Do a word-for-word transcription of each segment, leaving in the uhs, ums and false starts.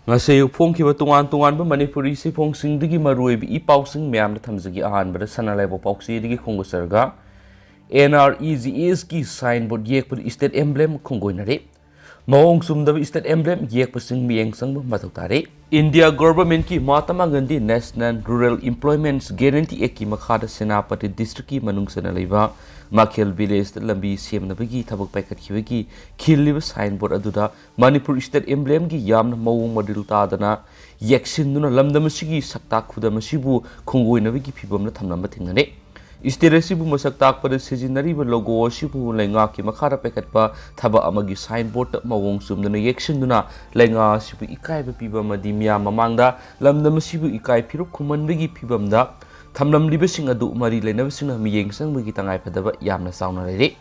ꯉꯁꯤ ꯑꯌꯨꯛ ꯐꯣꯡꯈꯤꯕ ꯇꯣꯉꯥꯟ ꯇꯣꯉꯥꯟꯕ ꯃꯅꯤꯄꯨꯔꯤ ꯆꯦꯐꯣꯡꯁꯤꯡꯗꯒꯤ ꯃꯔꯨꯑꯣꯏꯕ ꯏ ꯄꯥꯎꯁꯤꯡ ꯃꯌꯥꯝꯗ ꯊꯝꯖꯒꯦ꯫ ꯑꯍꯥꯟꯕꯗ ꯁꯅꯥ ꯂꯩꯕꯥꯛ ꯄꯥꯎꯆꯦꯗꯒꯤ ꯈꯣꯡꯗꯥꯖꯔꯒ, ꯑꯦꯟ ꯑꯥꯔ ꯏ ꯖꯤ ꯑꯦꯁꯀꯤ ꯁꯥꯏꯟꯕꯣꯔꯗ ꯌꯦꯛꯄꯗ ꯏꯁꯇꯦꯠ ꯑꯦꯝꯕ꯭ꯂꯦꯝ ꯈꯣꯡꯒꯣꯏꯅꯔꯦ꯫ ꯃꯑꯣꯡ ꯆꯨꯝꯗꯕ ꯏꯁꯇꯦꯠ ꯑꯦꯝꯕ꯭ꯂꯦꯝ ꯌꯦꯛꯄꯁꯤꯡ ꯃꯤꯠꯌꯦꯡ ꯆꯪꯕ ꯃꯊꯧ ꯇꯥꯔꯦ꯫ ꯏꯟꯗꯤꯌꯥ ꯒꯣꯚꯔꯟꯃꯦꯟꯠꯀꯤ Mahatma Gandhi national rural employment guarantee ꯑꯦꯛꯀꯤ ꯃꯈꯥꯗ ꯁꯦꯅꯥꯄꯇꯤ ꯗꯤꯁꯇ꯭ꯔꯤꯛꯀꯤ ꯃꯅꯨꯡ ꯆꯟꯅ ꯂꯩꯕ ꯃꯥꯈꯦꯜ ꯚꯤꯂꯦꯖꯇ ꯂꯝꯕꯤ ꯁꯦꯝꯅꯕꯒꯤ ꯊꯕꯛ ꯄꯥꯏꯈꯠꯈꯤꯕꯒꯤ ꯈꯤꯜꯂꯤꯕ ꯁꯥꯏꯟꯕꯣꯔꯗ ꯑꯗꯨꯗ ꯃꯅꯤꯄꯨꯔ ꯏꯁꯇꯦꯠ ꯑꯦꯝꯕ꯭ꯂꯦꯝꯒꯤ ꯌꯥꯝꯅ ꯃꯑꯣꯡ ꯃꯔꯤꯜ ꯇꯥꯗꯅ ꯌꯦꯛꯁꯤꯟꯗꯨꯅ ꯂꯝꯗꯝ ꯑꯁꯤꯒꯤ ꯁꯛꯇꯥꯛ ꯈꯨꯗꯝ ꯑꯁꯤꯕꯨ ꯈꯣꯡꯒꯣꯏꯅꯕꯒꯤ ꯐꯤꯚꯝꯗ ꯊꯝꯂꯝꯕ ꯊꯦꯡꯅꯔꯦ꯫ ꯏꯁꯇꯦꯠ ꯑꯁꯤꯕꯨ ꯃꯁꯛ ꯇꯥꯛꯄꯗ ꯁꯤꯖꯤꯟꯅꯔꯤꯕ ꯂꯣꯒꯣ ꯑꯁꯤꯕꯨ ꯂꯩꯉꯥꯛꯀꯤ ꯃꯈꯥꯗ ꯄꯥꯏꯈꯠꯄ ꯊꯕꯛ ꯑꯃꯒꯤ ꯁꯥꯏꯟꯕꯣꯔꯗꯇ ꯃꯑꯣꯡ ꯆꯨꯝꯗꯅ ꯌꯦꯛꯁꯤꯟꯗꯨꯅ ꯂꯩꯉꯥꯛ ꯑꯁꯤꯕꯨ ꯏꯀꯥꯏꯕ ꯄꯤꯕ ꯑꯃꯗꯤ ꯃꯤꯌꯥꯝ ꯃꯃꯥꯡꯗ ꯂꯝꯗꯝ ꯑꯁꯤꯕꯨ ꯏꯀꯥꯏ ꯐꯤꯔꯨꯛ ꯈꯨꯝꯍꯟꯕꯒꯤ ꯐꯤꯚꯝꯗ ꯊꯝꯂꯝꯂꯤꯕꯁꯤꯡ ꯑꯗꯨ ꯃꯔꯤ ꯂꯩꯅꯕꯁꯤꯡꯅ ꯃꯤꯠꯌꯦꯡ ꯆꯪꯕꯒꯤ ꯇꯉꯥꯏꯐꯗꯕ ꯌꯥꯝꯅ ꯆꯥꯎꯅ ꯂꯩꯔꯦ꯫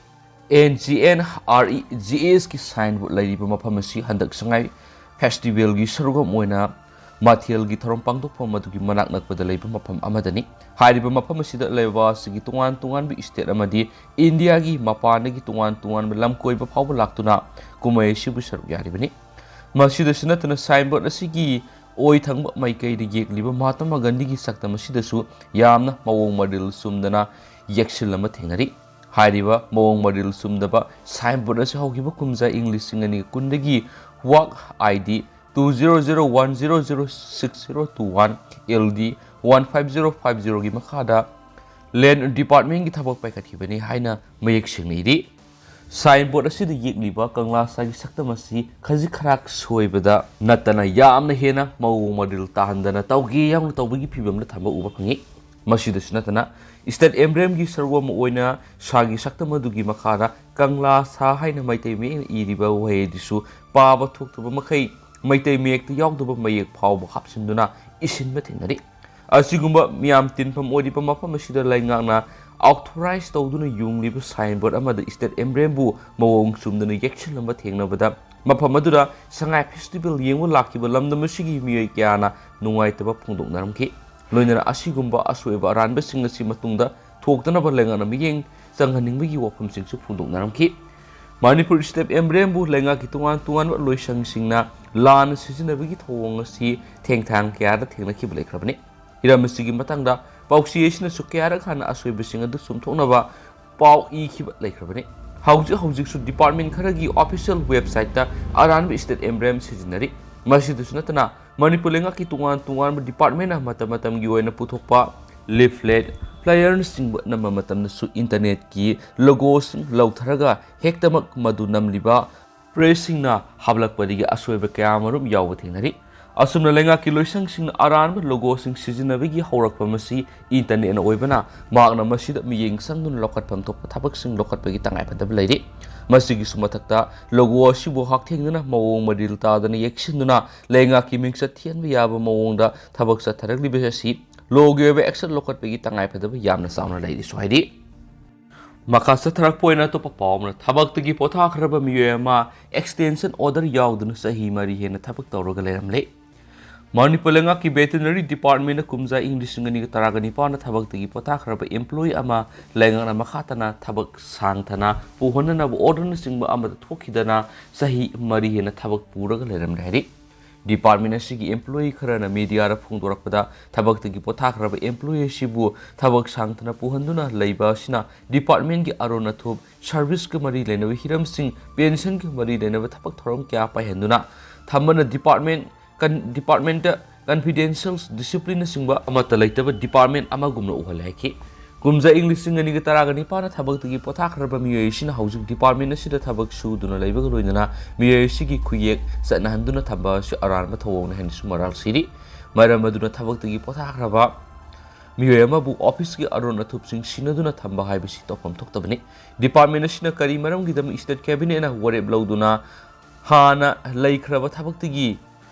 N G N R E G ꯑꯦꯁꯀꯤ ꯁꯥꯏꯟꯕꯣꯔꯗ ꯂꯩꯔꯤꯕ ꯃꯐꯝ ꯑꯁꯤ ꯍꯟꯗꯛ ꯁꯉꯥꯏ ꯐꯦꯁꯇꯤꯚꯦꯜꯒꯤ ꯁꯔꯨꯛ ꯑꯃ ꯑꯣꯏꯅ ꯃꯥꯊꯦꯜꯒꯤ ꯊꯧꯔꯝ ꯄꯥꯡꯊꯣꯛꯐꯝ ꯑꯗꯨꯒꯤ ꯃꯅꯥꯛ ꯅꯛꯄꯗ ꯂꯩꯕ ꯃꯐꯝ ꯑꯃꯗꯅꯤ꯫ ꯍꯥꯏꯔꯤꯕ ꯃꯐꯝ ꯑꯁꯤꯗ ꯂꯩꯕꯥꯛ ꯑꯁꯤꯒꯤ ꯇꯣꯉꯥꯟ ꯇꯣꯉꯥꯟꯕ ꯏꯁꯇꯦꯠ ꯑꯃꯗꯤ ꯏꯟꯗꯤꯌꯥꯒꯤ ꯃꯄꯥꯟꯗꯒꯤ ꯇꯣꯉꯥꯟ ꯇꯣꯉꯥꯟꯕ ꯂꯝ ꯀꯣꯏꯕ ꯐꯥꯎꯕ ꯂꯥꯛꯇꯨꯅ ꯀꯨꯝꯍꯩ ꯑꯁꯤꯕꯨ ꯁꯔꯨꯛ ꯌꯥꯔꯤꯕꯅꯤ꯫ ꯃꯁꯤꯗꯁꯨ ꯅꯠꯇꯅ ꯁꯥꯏꯟꯕꯣꯔꯗ ꯑꯁꯤꯒꯤ ꯑꯣꯏ ꯊꯪꯕ ꯃꯥꯏꯀꯩꯗ ꯌꯦꯛꯂꯤꯕ ꯃꯍꯥꯇꯃꯥ ꯒꯥꯟꯙꯤꯒꯤ ꯁꯛꯇꯝ ꯑꯁꯤꯗꯁꯨ ꯌꯥꯝꯅ ꯃꯑꯣꯡ ꯃꯔꯤꯜ ꯆꯨꯝꯗꯅ ꯌꯦꯛꯁꯤꯜ ꯑꯃ ꯊꯦꯡꯅꯔꯤ꯫ ꯍꯥꯏꯔꯤꯕ ꯃꯑꯣꯡ ꯃꯔꯤꯜ ꯆꯨꯝꯗꯕ ꯁꯥꯏꯟꯕꯣꯔꯗ ꯑꯁꯤ ꯍꯧꯈꯤꯕ ꯀꯨꯝꯖꯥ ꯏꯪ ꯂꯤꯁꯤꯡ ꯑꯅꯤꯒ ꯀꯨꯟꯗꯒꯤ ꯋꯥꯛ I D two zero zero one zero zero six zero two one L D one five zero five ꯖꯤꯔꯣꯒꯤ ꯃꯈꯥꯗ ꯂꯦꯟ ꯗꯤꯄꯥꯔꯠꯃꯦꯟꯒꯤ ꯊꯕꯛ ꯄꯥꯏꯈꯠꯈꯤꯕꯅꯤ ꯍꯥꯏꯅ ꯃꯌꯦꯛ ꯁꯦꯡꯅ ꯏꯔꯤ꯫ ꯁꯥꯏꯟꯕꯣꯔꯗ ꯑꯁꯤꯗ ꯌꯦꯛꯂꯤꯕ ꯀꯪꯂꯥ ꯁꯥꯒꯤ ꯁꯛꯇꯝ ꯑꯁꯤ ꯈꯖꯤꯛ ꯈꯔꯥꯛ ꯁꯣꯏꯕꯗ ꯅꯠꯇꯅ ꯌꯥꯝꯅ ꯍꯦꯟꯅ ꯃꯑꯣꯡ ꯃꯔꯤꯜ ꯇꯥꯍꯟꯗꯅ ꯇꯧꯒꯦ ꯌꯥꯎꯅ ꯇꯧꯕꯒꯤ ꯐꯤꯕꯝꯗ ꯊꯝꯕ ꯎꯕ ꯐꯪꯉꯤ꯫ ꯃꯁꯤꯗꯁꯨ ꯅꯠꯇꯅ ꯏꯁꯇꯦꯠ ꯑꯦꯝꯕ꯭ꯂꯦꯝꯒꯤ ꯁꯔꯨꯛ ꯑꯃ ꯑꯣꯏꯅ ꯁꯥꯒꯤ ꯁꯛꯇꯝ ꯑꯗꯨꯒꯤ ꯃꯈꯥꯗ ꯀꯪꯂꯥ ꯁꯥ ꯍꯥꯏꯅ ꯃꯩꯇꯩ ꯃꯌꯦꯛꯅ ꯏꯔꯤꯕ ꯋꯥꯍꯩ ꯑꯗꯨꯁꯨ ꯄꯥꯕ ꯊꯣꯛꯇꯕ ꯃꯈꯩ ꯃꯩꯇꯩ ꯃꯌꯦꯛꯇ ꯌꯥꯎꯗꯕ ꯃꯌꯦꯛ ꯐꯥꯎꯕ ꯍꯥꯞꯆꯤꯟꯗꯨꯅ ꯏꯁꯤꯟꯕ ꯊꯦꯡꯅꯔꯤ꯫ ꯑꯁꯤꯒꯨꯝꯕ ꯃꯤꯌꯥꯝ ꯇꯤꯟꯐꯝ ꯑꯣꯏꯔꯤꯕ ꯃꯐꯝ ꯑꯁꯤꯗ ꯂꯩꯉꯥꯛꯅ ꯑꯣꯊꯣꯔꯥꯏꯖ ꯇꯧꯗꯨꯅ ꯌꯨꯡꯂꯤꯕ ꯁꯥꯏꯟꯕꯣꯔꯗ ꯑꯃꯗ ꯏꯁꯇꯦꯠ ꯑꯦꯝꯕ꯭ꯂꯦꯝꯕꯨ ꯃꯑꯣꯡ ꯆꯨꯝꯗꯅ ꯌꯦꯛꯁꯤꯜꯂꯝꯕ ꯊꯦꯡꯅꯕꯗ ꯃꯐꯝ ꯑꯗꯨꯗ ꯁꯉꯥꯏ ꯐꯦꯁꯇꯤꯚꯦꯜ ꯌꯦꯡꯕ ꯂꯥꯛꯈꯤꯕ ꯂꯝꯗꯝ ꯑꯁꯤꯒꯤ ꯃꯤꯑꯣꯏ ꯀꯌꯥꯅ ꯅꯨꯡꯉꯥꯏꯇꯕ ꯐꯣꯡꯗꯣꯛꯅꯔꯝꯈꯤ꯫ ꯂꯣꯏꯅꯅ ꯑꯁꯤꯒꯨꯝꯕ ꯑꯁꯣꯏꯕ ꯑꯔꯥꯟꯕꯁꯤꯡ ꯑꯁꯤ ꯃꯇꯨꯡꯗ ꯊꯣꯛꯇꯅꯕ ꯂꯩꯉꯥꯛꯅ ꯃꯤꯠꯌꯦꯡ ꯆꯪꯍꯟꯅꯤꯡꯕꯒꯤ ꯋꯥꯐꯝꯁꯤꯡꯁꯨ ꯐꯣꯡꯗꯣꯛꯅꯔꯝꯈꯤ꯫ ꯃꯅꯤꯄꯨꯔ ꯏꯁꯇꯦꯠ ꯑꯦꯝꯕ꯭ꯂꯦꯝꯕꯨ ꯂꯩꯉꯥꯛꯀꯤ ꯇꯣꯉꯥꯟ ꯇꯣꯉꯥꯟꯕ ꯂꯣꯏꯁꯪꯁꯤꯡꯅ ꯂꯥꯟꯅ ꯁꯤꯖꯤꯟꯅꯕꯒꯤ ꯊꯧꯑꯣꯡ ꯑꯁꯤ ꯊꯦꯡꯊꯥꯡ ꯀꯌꯥꯗ ꯊꯦꯡꯅꯈꯤꯕ ꯂꯩꯈ꯭ꯔꯕꯅꯤ꯫ ꯍꯤꯔꯝ ꯑꯁꯤꯒꯤ ꯃꯇꯥꯡꯗ ꯄꯥꯎꯆꯦ ꯑꯁꯤꯅꯁꯨ ꯀꯌꯥꯔꯛ ꯍꯥꯟꯅ ꯑꯁꯣꯏꯕꯁꯤꯡ ꯑꯗꯨ ꯆꯨꯝꯊꯣꯛꯅꯕ ꯄꯥꯎ ꯏꯈꯤꯕ ꯂꯩꯈ꯭ꯔꯕꯅꯤ꯫ ꯍꯧꯖꯤꯛ ꯍꯧꯖꯤꯛꯁꯨ department ꯈꯔꯒꯤ official websiteꯇ ꯑꯔꯥꯟꯕ state emblem ꯁꯤꯖꯤꯟꯅꯔꯤ꯫ ꯃꯁꯤꯗꯁꯨ ꯅꯠꯇꯅ ꯃꯅꯤꯄꯨꯔ ꯂꯩꯉꯥꯛꯀꯤ ꯇꯣꯉꯥꯟ ꯇꯣꯉꯥꯟꯕ departmentꯅ ꯃꯇꯝ ꯃꯇꯝꯒꯤ ꯑꯣꯏꯅ ꯄꯨꯊꯣꯛꯄ leaflet, flyerꯅꯆꯤꯡꯕ ꯅꯝꯕ ꯃꯇꯝꯗꯁꯨ internetꯀꯤ logoꯁꯤꯡ ꯂꯧꯊꯔꯒ ꯍꯦꯛꯇꯃꯛ ꯃꯗꯨ ꯅꯝꯂꯤꯕ pressꯁꯤꯡꯅ ꯍꯥꯞꯂꯛꯄꯗꯒꯤ ꯑꯁꯣꯏꯕ ꯀꯌꯥ ꯑꯃꯔꯣꯝ ꯌꯥꯎꯕ ꯊꯦꯡꯅꯔꯤ꯫ ꯑꯁꯨꯝꯅ ꯂꯩꯉꯥꯛꯀꯤ ꯂꯣꯏꯁꯪꯁꯤꯡꯅ ꯑꯔꯥꯟꯕ logoꯁꯤꯡ ꯁꯤꯖꯤꯟꯅꯕꯒꯤ ꯍꯧꯔꯛꯐꯝ ꯑꯁꯤ internetꯅ ꯑꯣꯏꯕꯅ, ꯃꯍꯥꯛꯅ ꯃꯁꯤꯗ ꯃꯤꯠꯌꯦꯡ ꯆꯪꯗꯨꯅ ꯂꯧꯈꯠꯐꯝ ꯊꯣꯛꯄ ꯊꯕꯛꯁꯤꯡ ꯂꯧꯈꯠꯄꯒꯤ ꯇꯉꯥꯏꯐꯗꯕ ꯂꯩꯔꯤ꯫ ꯃꯁꯤꯒꯤꯁꯨ ꯃꯊꯛꯇ, logo ꯑꯁꯤꯕꯨ ꯍꯛꯊꯦꯡꯅꯅ ꯃꯑꯣꯡ ꯃꯔꯤꯜ ꯇꯥꯗꯅ ꯌꯦꯛꯁꯤꯟꯗꯨꯅ ꯂꯩꯉꯥꯛꯀꯤ ꯃꯤꯡꯆꯠ ꯊꯤꯍꯟꯕ ꯌꯥꯕ ꯃꯑꯣꯡꯗ ꯊꯕꯛ ꯆꯠꯊꯔꯛꯂꯤꯕ ꯑꯁꯤ lawꯒꯤ ꯑꯣꯏꯕ action ꯂꯧꯈꯠꯄꯒꯤ ꯇꯉꯥꯏꯐꯗꯕ ꯌꯥꯝꯅ ꯆꯥꯎꯅ ꯂꯩꯔꯤꯁꯨ ꯍꯥꯏꯔꯤ꯫ ꯃꯈꯥ ꯆꯠꯊꯔꯛꯄ ꯑꯣꯏꯅ ꯑꯇꯣꯞꯄ ꯄꯥꯎ ꯑꯃꯅ, ꯊꯕꯛꯇꯒꯤ ꯄꯣꯊꯥꯈ꯭ꯔꯕ ꯃꯤꯑꯣꯏ ꯑꯃ extension order ꯌꯥꯎꯗꯨꯅ ꯆꯍꯤ ꯃꯔꯤ ꯍꯦꯟꯅ ꯊꯕꯛ ꯇꯧꯔꯒ ꯂꯩꯔꯝꯂꯦ꯫ ꯃꯅꯤꯄꯨꯔ ꯂꯩꯉꯥꯛꯀꯤ veterinary departmentꯅ ꯀꯨꯝꯖꯥ ꯏꯪ ꯂꯤꯁꯤꯡ ꯑꯅꯤꯒ ꯇꯔꯥꯒ ꯅꯤꯄꯥꯟꯗ ꯊꯕꯛꯇꯒꯤ ꯄꯣꯊꯥꯈ꯭ꯔꯕ employee ꯑꯃ ꯂꯩꯉꯥꯛꯅ ꯃꯈꯥ ꯇꯥꯅ ꯊꯕꯛ ꯁꯥꯡꯊꯅ ꯄꯨꯍꯟꯅꯅꯕ orderꯅꯆꯤꯡꯕ ꯑꯃꯠꯇ ꯊꯣꯛꯈꯤꯗꯅ ꯆꯍꯤ ꯃꯔꯤ ꯍꯦꯟꯅ ꯊꯕꯛ ꯄꯨꯔꯒ ꯂꯩꯔꯝꯂꯦ ꯍꯥꯏꯔꯤ꯫ Department ꯑꯁꯤꯒꯤ employee ꯈꯔꯅ mediaꯗ ꯐꯣꯡꯗꯣꯔꯛꯄꯗ, ꯊꯕꯛꯇꯒꯤ ꯄꯣꯊꯥꯈ꯭ꯔꯕ employee ꯑꯁꯤꯕꯨ ꯊꯕꯛ ꯁꯥꯡꯊꯅ ꯄꯨꯍꯟꯗꯨꯅ ꯂꯩꯕ ꯑꯁꯤꯅ departmentꯀꯤ ꯑꯔꯣꯟ ꯑꯊꯨꯞ, serviceꯀ ꯃꯔꯤ ꯂꯩꯅꯕ ꯍꯤꯔꯝꯁꯤꯡ, pensionꯒ ꯃꯔꯤ ꯂꯩꯅꯕ ꯊꯕꯛ ꯊꯧꯔꯝ ꯀꯌꯥ ꯄꯥꯏꯍꯟꯗꯨꯅ ꯊꯝꯕꯅ department, con-, departmentꯇ confidential, disciplineꯅꯆꯤꯡꯕ ꯑꯃꯠꯇ ꯂꯩꯇꯕ department ꯑꯃꯒꯨꯝꯅ ꯎꯍꯜꯂꯦ ꯍꯥꯏꯈꯤ꯫ ꯀꯨꯝꯖꯥ ꯏꯪ ꯂꯤꯁꯤꯡ ꯑꯅꯤꯒ ꯇꯔꯥꯒ ꯅꯤꯄꯥꯟꯗ ꯊꯕꯛꯇꯒꯤ ꯄꯣꯊꯥꯈ꯭ꯔꯕ ꯃꯤꯑꯣꯏ ꯑꯁꯤꯅ ꯍꯧꯖꯤꯛ department ꯑꯁꯤꯗ ꯊꯕꯛ ꯁꯨꯗꯨꯅ ꯂꯩꯕꯒ ꯂꯣꯏꯅꯅ ꯃꯤꯑꯣꯏ ꯑꯁꯤꯒꯤ ꯈꯨꯌꯦꯛ ꯆꯠꯅꯍꯟꯗꯨꯅ ꯊꯝꯕ ꯑꯁꯤ ꯑꯔꯥꯟꯕ ꯊꯧꯑꯣꯡꯅꯤ ꯍꯥꯏꯅꯁꯨ ꯃꯔꯥꯜ ꯁꯤꯔꯤ꯫ ꯃꯔꯝ ꯑꯗꯨꯅ ꯊꯕꯛꯇꯒꯤ ꯄꯣꯊꯥꯈ꯭ꯔꯕ ꯃꯤꯑꯣꯏ ꯑꯃꯕꯨ officeꯀꯤ ꯑꯔꯣꯟ ꯑꯊꯨꯞꯁꯤꯡ ꯁꯤꯟꯅꯗꯨꯅ ꯊꯝꯕ ꯍꯥꯏꯕꯁꯤ ꯇꯧꯐꯝ ꯊꯣꯛꯇꯕꯅꯤ꯫ Department ꯑꯁꯤꯅ ꯀꯔꯤ ꯃꯔꯝꯒꯤꯗꯃꯛ state cabinetꯅ ꯋꯥꯔꯦꯞ ꯂꯧꯗꯨꯅ ꯍꯥꯟꯅ ꯂꯩꯈ꯭ꯔꯕ ꯊꯕꯛꯇꯒꯤ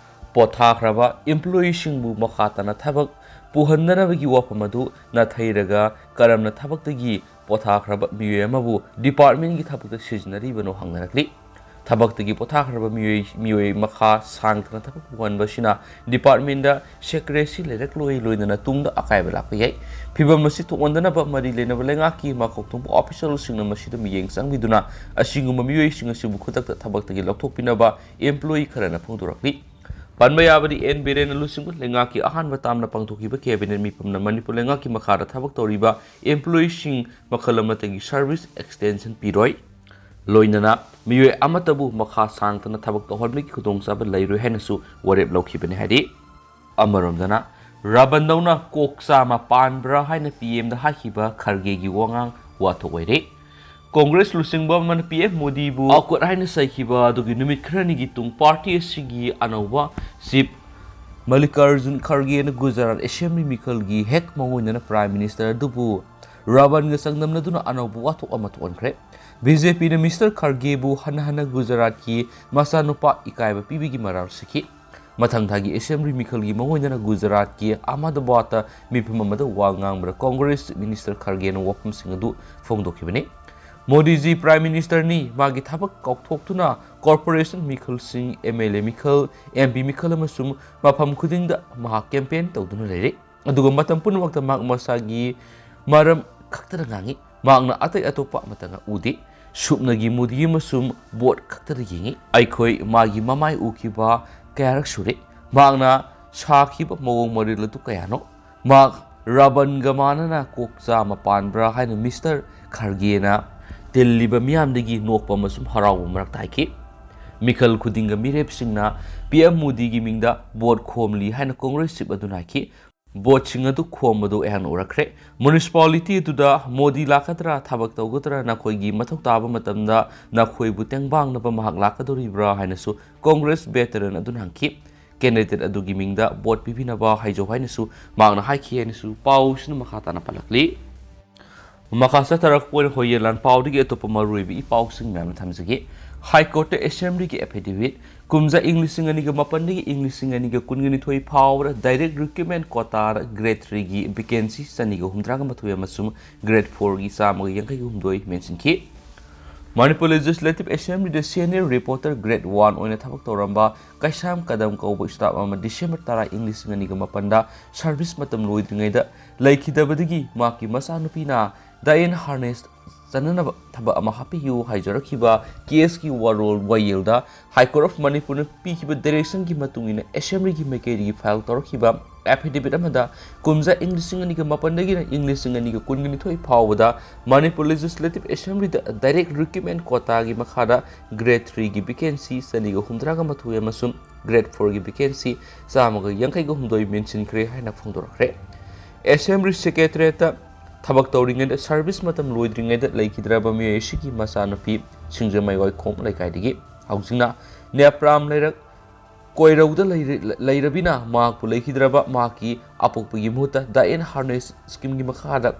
ꯄꯣꯊꯥꯈ꯭ꯔꯕ employeeꯁꯤꯡꯕꯨ ꯃꯈꯥ ꯇꯥꯅ ꯊꯕꯛ ꯄꯨꯍꯟꯗꯅꯕꯒꯤ ꯋꯥꯐꯝ ꯑꯗꯨ ꯅꯥꯊꯩꯔꯒ ꯀꯔꯝꯅ ꯊꯕꯛꯇꯒꯤ ꯄꯣꯊꯥꯈ꯭ꯔꯕ ꯃꯤꯑꯣꯏ ꯑꯃꯕꯨ departmentꯀꯤ ꯊꯕꯛꯇ ꯁꯤꯖꯤꯟꯅꯔꯤꯕꯅꯣ ꯍꯪꯅꯔꯛꯂꯤ꯫ ꯊꯕꯛꯇꯒꯤ ꯄꯣꯊꯥꯈ꯭ꯔꯕ ꯃꯤꯑꯣꯏ ꯃꯤꯑꯣꯏ ꯃꯈꯥ ꯁꯥꯡꯊꯅ ꯊꯕꯛ ꯄꯨꯍꯟꯕ ꯑꯁꯤꯅ ꯗꯤꯄꯥꯔꯠꯃꯦꯟꯗ ꯁꯦꯀ꯭ꯔꯦꯁꯤ ꯂꯩꯔꯛꯂꯣꯏ ꯂꯣꯏꯅꯅ ꯇꯨꯡꯗ ꯑꯀꯥꯏꯕ ꯂꯥꯛꯄ ꯌꯥꯏ꯫ ꯐꯤꯚꯝ ꯑꯁꯤ ꯊꯣꯛꯍꯟꯗꯅꯕ ꯃꯔꯤ ꯂꯩꯅꯕ ꯂꯩꯉꯥꯛꯀꯤ ꯃꯀꯣꯛ ꯊꯣꯡꯕ ꯑꯣꯐꯤꯁꯤꯌꯦꯜꯁꯤꯡꯅ ꯃꯁꯤꯗ ꯃꯤꯠꯌꯦꯡ ꯆꯪꯕꯤꯗꯨꯅ ꯑꯁꯤꯒꯨꯝꯕ ꯃꯤꯑꯣꯏꯁꯤꯡ ꯑꯁꯤꯕꯨ ꯈꯨꯗꯛꯇ ꯊꯕꯛꯇꯒꯤ ꯂꯧꯊꯣꯛꯄꯤꯅꯕ employee ꯈꯔꯅ ꯐꯣꯡꯗꯣꯔꯛꯂꯤ꯫ ꯄꯟꯕ ꯌꯥꯕꯗꯤ ꯑꯦꯟ ꯕꯤꯔꯦꯟꯅ ꯂꯨꯆꯤꯡꯕ ꯂꯩꯉꯥꯛꯀꯤ ꯑꯍꯥꯟꯕ ꯇꯥꯝꯅ ꯄꯥꯡꯊꯣꯛꯈꯤꯕ cabinet ꯃꯤꯐꯝꯅ ꯃꯅꯤꯄꯨꯔ ꯂꯩꯉꯥꯛꯀꯤ ꯃꯈꯥꯗ ꯊꯕꯛ ꯇꯧꯔꯤꯕ employeeꯁꯤꯡ ꯃꯈꯜ ꯑꯃꯠꯇꯒꯤ service extension ꯄꯤꯔꯣꯏ꯫ ꯂꯣꯏꯅꯅ ꯃꯤꯑꯣꯏ ꯑꯃꯠꯇꯕꯨ ꯃꯈꯥ ꯁꯥꯡꯊꯅ ꯊꯕꯛ ꯇꯧꯍꯟꯕꯒꯤ ꯈꯨꯗꯣꯡꯆꯥꯕ ꯂꯩꯔꯣꯏ ꯍꯥꯏꯅꯁꯨ ꯋꯥꯔꯦꯞ ꯂꯧꯈꯤꯕꯅꯤ ꯍꯥꯏꯔꯤ꯫ ꯑꯃꯔꯣꯝꯗꯅ ꯔꯥꯕꯟꯗꯧꯅ ꯀꯣꯛ ꯆꯥꯝꯃ ꯄꯥꯟꯕ꯭ꯔꯥ ꯍꯥꯏꯅ ꯄꯤ ꯑꯦꯝꯗ ꯍꯥꯏꯈꯤꯕ ꯈꯔꯒꯦꯒꯤ ꯋꯥꯉꯥꯡ ꯋꯥꯊꯣꯛ ꯑꯣꯏꯔꯦ꯫ ꯀꯣꯡꯒ꯭ꯔꯦꯁ ꯂꯨꯆꯤꯡꯕ ꯑꯃꯅ ꯄꯤ ꯑꯦꯝ ꯃꯣꯗꯤꯕꯨ ꯑꯥꯎꯀꯠ ꯍꯥꯏꯅ ꯆꯩꯈꯤꯕ ꯑꯗꯨꯒꯤ ꯅꯨꯃꯤꯠ ꯈꯔꯅꯤꯒꯤ ꯇꯨꯡ ꯄꯥꯔꯇꯤ ꯑꯁꯤꯒꯤ ꯑꯅꯧꯕ ꯆꯤꯐ ꯃꯜꯂꯤꯀꯥꯔꯖꯨꯟ ꯈꯔꯒꯦꯅ ꯒꯨꯖꯔꯥꯠ ꯑꯦꯁꯦꯝꯕ꯭ꯂꯤ ꯃꯤꯈꯜꯒꯤ ꯍꯦꯛ ꯃꯉꯣꯏꯗꯅ ꯄ꯭ꯔꯥꯏꯝ ꯃꯤꯅꯤꯁꯇꯔ ꯑꯗꯨꯕꯨ ꯔꯥꯕꯟꯒ ꯆꯥꯡꯗꯝꯅꯗꯨꯅ ꯑꯅꯧꯕ ꯋꯥꯊꯣꯛ ꯑꯃ ꯊꯣꯛꯍꯟꯈ꯭ꯔꯦ꯫ ꯕꯤ ꯖꯦ ꯄꯤꯅ ꯃꯤꯁꯇꯔ ꯈꯔꯒꯦꯕꯨ ꯍꯟꯅ ꯍꯟꯅ ꯒꯨꯖꯔꯥꯠꯀꯤ ꯃꯆꯥꯅꯨꯄꯥ ꯏꯀꯥꯏꯕ ꯄꯤꯕꯒꯤ ꯃꯔꯥꯜ ꯁꯤꯈꯤ꯫ ꯃꯊꯪ ꯊꯥꯒꯤ ꯑꯦꯁꯦꯝꯕ꯭ꯂꯤ ꯃꯤꯈꯜꯒꯤ ꯃꯉꯣꯏꯗꯅ ꯒꯨꯖꯔꯥꯠꯀꯤ ꯑꯍꯃꯗꯕꯥꯗꯇ ꯃꯤꯐꯝ ꯑꯃꯗ ꯋꯥ ꯉꯥꯡꯕꯗ ꯀꯣꯡꯒ꯭ꯔꯦꯁ ꯆꯤꯐ ꯃꯤꯅꯤꯁꯇꯔ ꯈꯔꯒꯦꯅ ꯋꯥꯐꯝꯁꯤꯡ ꯑꯗꯨ ꯐꯣꯡꯗꯣꯛꯈꯤꯕꯅꯤ꯫ ꯃꯣꯗꯤꯖꯤ ꯄ꯭ꯔꯥꯏꯝ ꯃꯤꯅꯤꯁꯇꯔꯅꯤ, ꯃꯥꯒꯤ ꯊꯕꯛ ꯀꯥꯎꯊꯣꯛꯇꯨꯅ ꯀꯣꯔꯄꯣꯔꯦꯁꯟ ꯃꯤꯈꯜꯁꯤꯡ, ꯑꯦꯝ ꯑꯦꯜ ꯑꯦ ꯃꯤꯈꯜ, ꯑꯦꯝ ꯄꯤ ꯃꯤꯈꯜ ꯑꯃꯁꯨꯡ ꯃꯐꯝ ꯈꯨꯗꯤꯡꯗ ꯃꯍꯥꯛ ꯀꯦꯝꯄꯦꯟ ꯇꯧꯗꯨꯅ ꯂꯩꯔꯤ꯫ ꯑꯗꯨꯒ ꯃꯇꯝ ꯄꯨꯝꯅꯃꯛꯇ ꯃꯍꯥꯛ ꯃꯁꯥꯒꯤ ꯃꯔꯝ ꯈꯛꯇꯗ ꯉꯥꯡꯏ꯫ ꯃꯍꯥꯛꯅ ꯑꯇꯩ ꯑꯇꯣꯞꯄ ꯑꯃꯠꯇ ꯉꯥꯡ-, ꯎꯗꯦ꯫ ꯁꯨꯞꯅꯒꯤ ꯃꯣꯗꯤ ꯑꯃꯁꯨꯡ ꯚꯣꯠ ꯈꯛꯇꯗ ꯌꯦꯡꯏ꯫ ꯑꯩꯈꯣꯏ ꯃꯥꯒꯤ ꯃꯃꯥꯏ ꯎꯈꯤꯕ ꯀꯌꯥꯔꯛ ꯁꯨꯔꯦ꯫ ꯃꯍꯥꯛꯅ ꯁꯥꯈꯤꯕ ꯃꯑꯣꯡ ꯃꯔꯤꯜ ꯑꯗꯨ ꯀꯌꯥꯅꯣ? ꯃꯍꯥꯛ ꯔꯥꯕꯟꯒ ꯃꯥꯟꯅꯅ ꯀꯣꯛ ꯆꯥꯝꯃ ꯄꯥꯟꯕ꯭ꯔꯥ ꯍꯥꯏꯅ ꯃꯤꯁꯇꯔ ꯈꯔꯒꯦꯅ ꯇꯤꯜꯂꯤꯕ ꯃꯤꯌꯥꯝꯗꯒꯤ ꯅꯣꯛꯄ ꯑꯃꯁꯨꯡ ꯍꯔꯥꯎꯕ ꯃꯔꯛꯇ ꯍꯥꯏꯈꯤ꯫ ꯃꯤꯈꯜ ꯈꯨꯗꯤꯡꯒ ꯃꯤꯔꯦꯞꯁꯤꯡꯅ ꯄꯤ ꯑꯦꯝ ꯃꯣꯗꯤꯒꯤ ꯃꯤꯡꯗ ꯚꯣꯠ ꯈꯣꯝꯂꯤ ꯍꯥꯏꯅ ꯀꯣꯡꯒ꯭ꯔꯦꯁ ꯆꯤꯐ ꯑꯗꯨꯅ ꯍꯥꯏꯈꯤ꯫ ꯚꯣꯠꯁꯤꯡ ꯑꯗꯨ ꯈꯣꯝꯕꯗꯨ ꯑꯩꯍꯥꯛꯅ ꯎꯔꯛꯈ꯭ꯔꯦ꯫ ꯃ꯭ꯌꯨꯅꯤꯁꯤꯄꯥꯂꯤꯇꯤ ꯑꯗꯨꯗ ꯃꯣꯗꯤ ꯂꯥꯛꯀꯗ꯭ꯔꯥ, ꯊꯕꯛ ꯇꯧꯒꯗ꯭ꯔꯥ, ꯅꯈꯣꯏꯒꯤ ꯃꯊꯧ ꯇꯥꯕ ꯃꯇꯝꯗ ꯅꯈꯣꯏꯕꯨ ꯇꯦꯡꯕꯥꯡꯅꯕ ꯃꯍꯥꯛ ꯂꯥꯛꯀꯗꯧꯔꯤꯕ꯭ꯔꯥ ꯍꯥꯏꯅꯁꯨ ꯀꯣꯡꯒ꯭ꯔꯦꯁ ꯚꯦꯇꯔꯟ ꯑꯗꯨꯅ ꯍꯪꯈꯤ꯫ ꯀꯦꯟꯗꯤꯗꯦꯠ ꯑꯗꯨꯒꯤ ꯃꯤꯡꯗ ꯚꯣꯠ ꯄꯤꯕꯤꯅꯕ ꯍꯥꯏꯖꯧ ꯍꯥꯏꯅꯁꯨ ꯃꯍꯥꯛꯅ ꯍꯥꯏꯈꯤ ꯍꯥꯏꯅꯁꯨ ꯄꯥꯎꯁꯤꯅ ꯃꯈꯥ ꯇꯥꯅ ꯄꯜꯂꯛꯂꯤ꯫ ꯃꯈꯥ ꯆꯠꯊꯔꯛꯄ ꯑꯣꯏꯅ ꯍꯣꯌꯦꯟ ꯂꯥꯟ ꯄꯥꯎꯗꯒꯤ ꯑꯇꯣꯞꯄ ꯃꯔꯨꯑꯣꯏꯕ ꯏ ꯄꯥꯎꯁꯤꯡ ꯃꯌꯥꯝ ꯑꯃ ꯊꯝꯖꯒꯦ꯫ ꯍꯥꯏ ꯀꯣꯔꯠꯇ ꯑꯦꯁꯦꯝꯕ꯭ꯂꯤꯒꯤ ꯑꯦꯐꯤꯗꯦꯚꯤꯠ, ꯀꯨꯝꯖꯥ ꯏꯪ ꯂꯤꯁꯤꯡ ꯑꯅꯤꯒ ꯃꯥꯄꯟꯗꯒꯤ ꯏꯪ ꯂꯤꯁꯤꯡ ꯑꯅꯤꯒ ꯀꯨꯟꯒ ꯅꯤꯊꯣꯏ ꯐꯥꯎꯕꯗ direct recruitment quota ꯗ grade three ꯒꯤ vacancy ꯆꯅꯤꯒ ꯍꯨꯝꯗ꯭ꯔꯥꯒ ꯃꯥꯊꯣꯏ ꯑꯃꯁꯨꯡ grade four ꯒꯤ ꯆꯥꯝꯃꯒ ꯌꯥꯡꯈꯩꯒ ꯍꯨꯝꯗꯣꯏ ꯃꯦꯟꯁꯤꯟꯈꯤ꯫ ꯃꯅꯤꯄꯨꯔ ꯂꯦꯖꯤꯁꯂꯦꯇꯤꯚ ꯑꯦꯁꯦꯝꯕ꯭ꯂꯤꯗ ꯁꯦꯅꯤꯌꯔ ꯔꯤꯄꯣꯔꯇꯔ ꯒ꯭ꯔꯦꯗ ꯋꯥꯟ ꯑꯣꯏꯅ ꯊꯕꯛ ꯇꯧꯔꯝꯕ ꯀꯩꯁꯥꯝ ꯀꯗꯝ ꯀꯧꯕ ꯁ꯭ꯇꯥꯐ ꯑꯃ ꯗꯤꯁꯦꯝꯕꯔ ꯇꯔꯥ, ꯏꯪ ꯂꯤꯁꯤꯡ ꯑꯅꯤꯒ ꯃꯥꯄꯟꯗ ꯁꯔꯚꯤꯁ ꯃꯇꯝ ꯂꯣꯏꯗ꯭ꯔꯤꯉꯩꯗ ꯂꯩꯈꯤꯗꯕꯗꯒꯤ ꯃꯍꯥꯛꯀꯤ ꯃꯆꯥꯅꯨꯄꯤꯅ ꯗꯥꯏꯟ ꯍꯥꯔꯅꯦꯁ ꯆꯟꯅꯅꯕ ꯊꯕꯛ ꯑꯃ ꯍꯥꯞꯄꯤꯌꯨ ꯍꯥꯏꯖꯔꯛꯈꯤꯕ ꯀꯦꯁꯀꯤ ꯋꯥꯔꯣꯜ ꯋꯥꯌꯦꯜꯗ ꯍꯥꯏ ꯀꯣꯔꯠ ꯑꯣꯐ ꯃꯅꯤꯄꯨꯔꯅ ꯄꯤꯈꯤꯕ ꯗꯥꯏꯔꯦꯛꯁꯟꯒꯤ ꯃꯇꯨꯡ ꯏꯟꯅ ꯑꯦꯁꯦꯝꯕ꯭ꯂꯤꯒꯤ ꯃꯥꯏꯀꯩꯗꯒꯤ ꯐꯥꯏꯜ ꯇꯧꯔꯛꯈꯤꯕ ꯑꯦꯐꯤꯗꯦꯚꯤꯠ ꯑꯃꯗ ꯀꯨꯝꯖꯥ ꯏꯪ ꯂꯤꯁꯤꯡ ꯑꯅꯤꯒ ꯃꯥꯄꯟꯗꯒꯤꯅ ꯏꯪ ꯂꯤꯁꯤꯡ ꯑꯅꯤꯒ ꯀꯨꯟꯒ ꯅꯤꯊꯣꯏ ꯐꯥꯎꯕꯗ ꯃꯅꯤꯄꯨꯔ ꯂꯦꯖꯤꯁꯂꯦꯇꯤꯚ ꯑꯦꯁꯦꯝꯕ꯭ꯂꯤꯗ ꯗꯥꯏꯔꯦꯛ ꯔꯤꯀ꯭ꯔꯨꯠꯃꯦꯟ ꯀꯣꯇꯥꯒꯤ ꯃꯈꯥꯗ ꯒ꯭ꯔꯦꯗ ꯊ꯭ꯔꯤꯒꯤ ꯚꯦꯀꯦꯟꯁꯤ ꯆꯅꯤꯒ ꯍꯨꯝꯗ꯭ꯔꯥꯒ ꯃꯥꯊꯣꯏ ꯑꯃꯁꯨꯡ ꯒ꯭ꯔꯦꯗ ꯐꯣꯔꯒꯤ ꯚꯦꯀꯦꯟꯁꯤ ꯆꯥꯝꯃꯒ ꯌꯥꯡꯈꯩꯒ ꯍꯨꯝꯗꯣꯏ ꯃꯦꯟꯁꯤꯟꯈ꯭ꯔꯦ ꯍꯥꯏꯅ ꯐꯣꯡꯗꯣꯔꯛꯈ꯭ꯔꯦ꯫ ꯑꯦꯁꯦꯝꯕ꯭ꯂꯤ ꯁꯦꯀ꯭ꯔꯦꯇꯔꯤꯌꯦꯠꯇ ꯊꯕꯛ ꯇꯧꯔꯤꯉꯩꯗ ꯁꯔꯚꯤꯁ ꯃꯇꯝ ꯂꯣꯏꯗ꯭ꯔꯤꯉꯩꯗ ꯂꯩꯈꯤꯗ꯭ꯔꯕ ꯃꯤꯑꯣꯏ ꯑꯁꯤꯒꯤ ꯃꯆꯥꯅꯨꯄꯤ ꯁꯤꯡꯖꯃꯩ ꯋꯥꯏꯈꯣꯝ ꯂꯩꯀꯥꯏꯗꯒꯤ ꯍꯧꯖꯤꯛꯅ ꯅꯦꯄ꯭ꯔꯥꯝ ꯂꯩꯔꯛ ꯀꯣꯏꯔꯧꯗ ꯂꯩꯔ-, ꯂꯩꯔꯕꯤꯅ ꯃꯍꯥꯛꯄꯨ ꯂꯩꯈꯤꯗ꯭ꯔꯕ ꯃꯍꯥꯛꯀꯤ ꯑꯄꯣꯛꯄꯒꯤ ꯃꯍꯨꯠꯇ ꯗꯥꯏꯟ ꯍꯥꯔꯅꯦꯁ ꯁ꯭ꯀꯤꯝꯒꯤ ꯃꯈꯥꯗ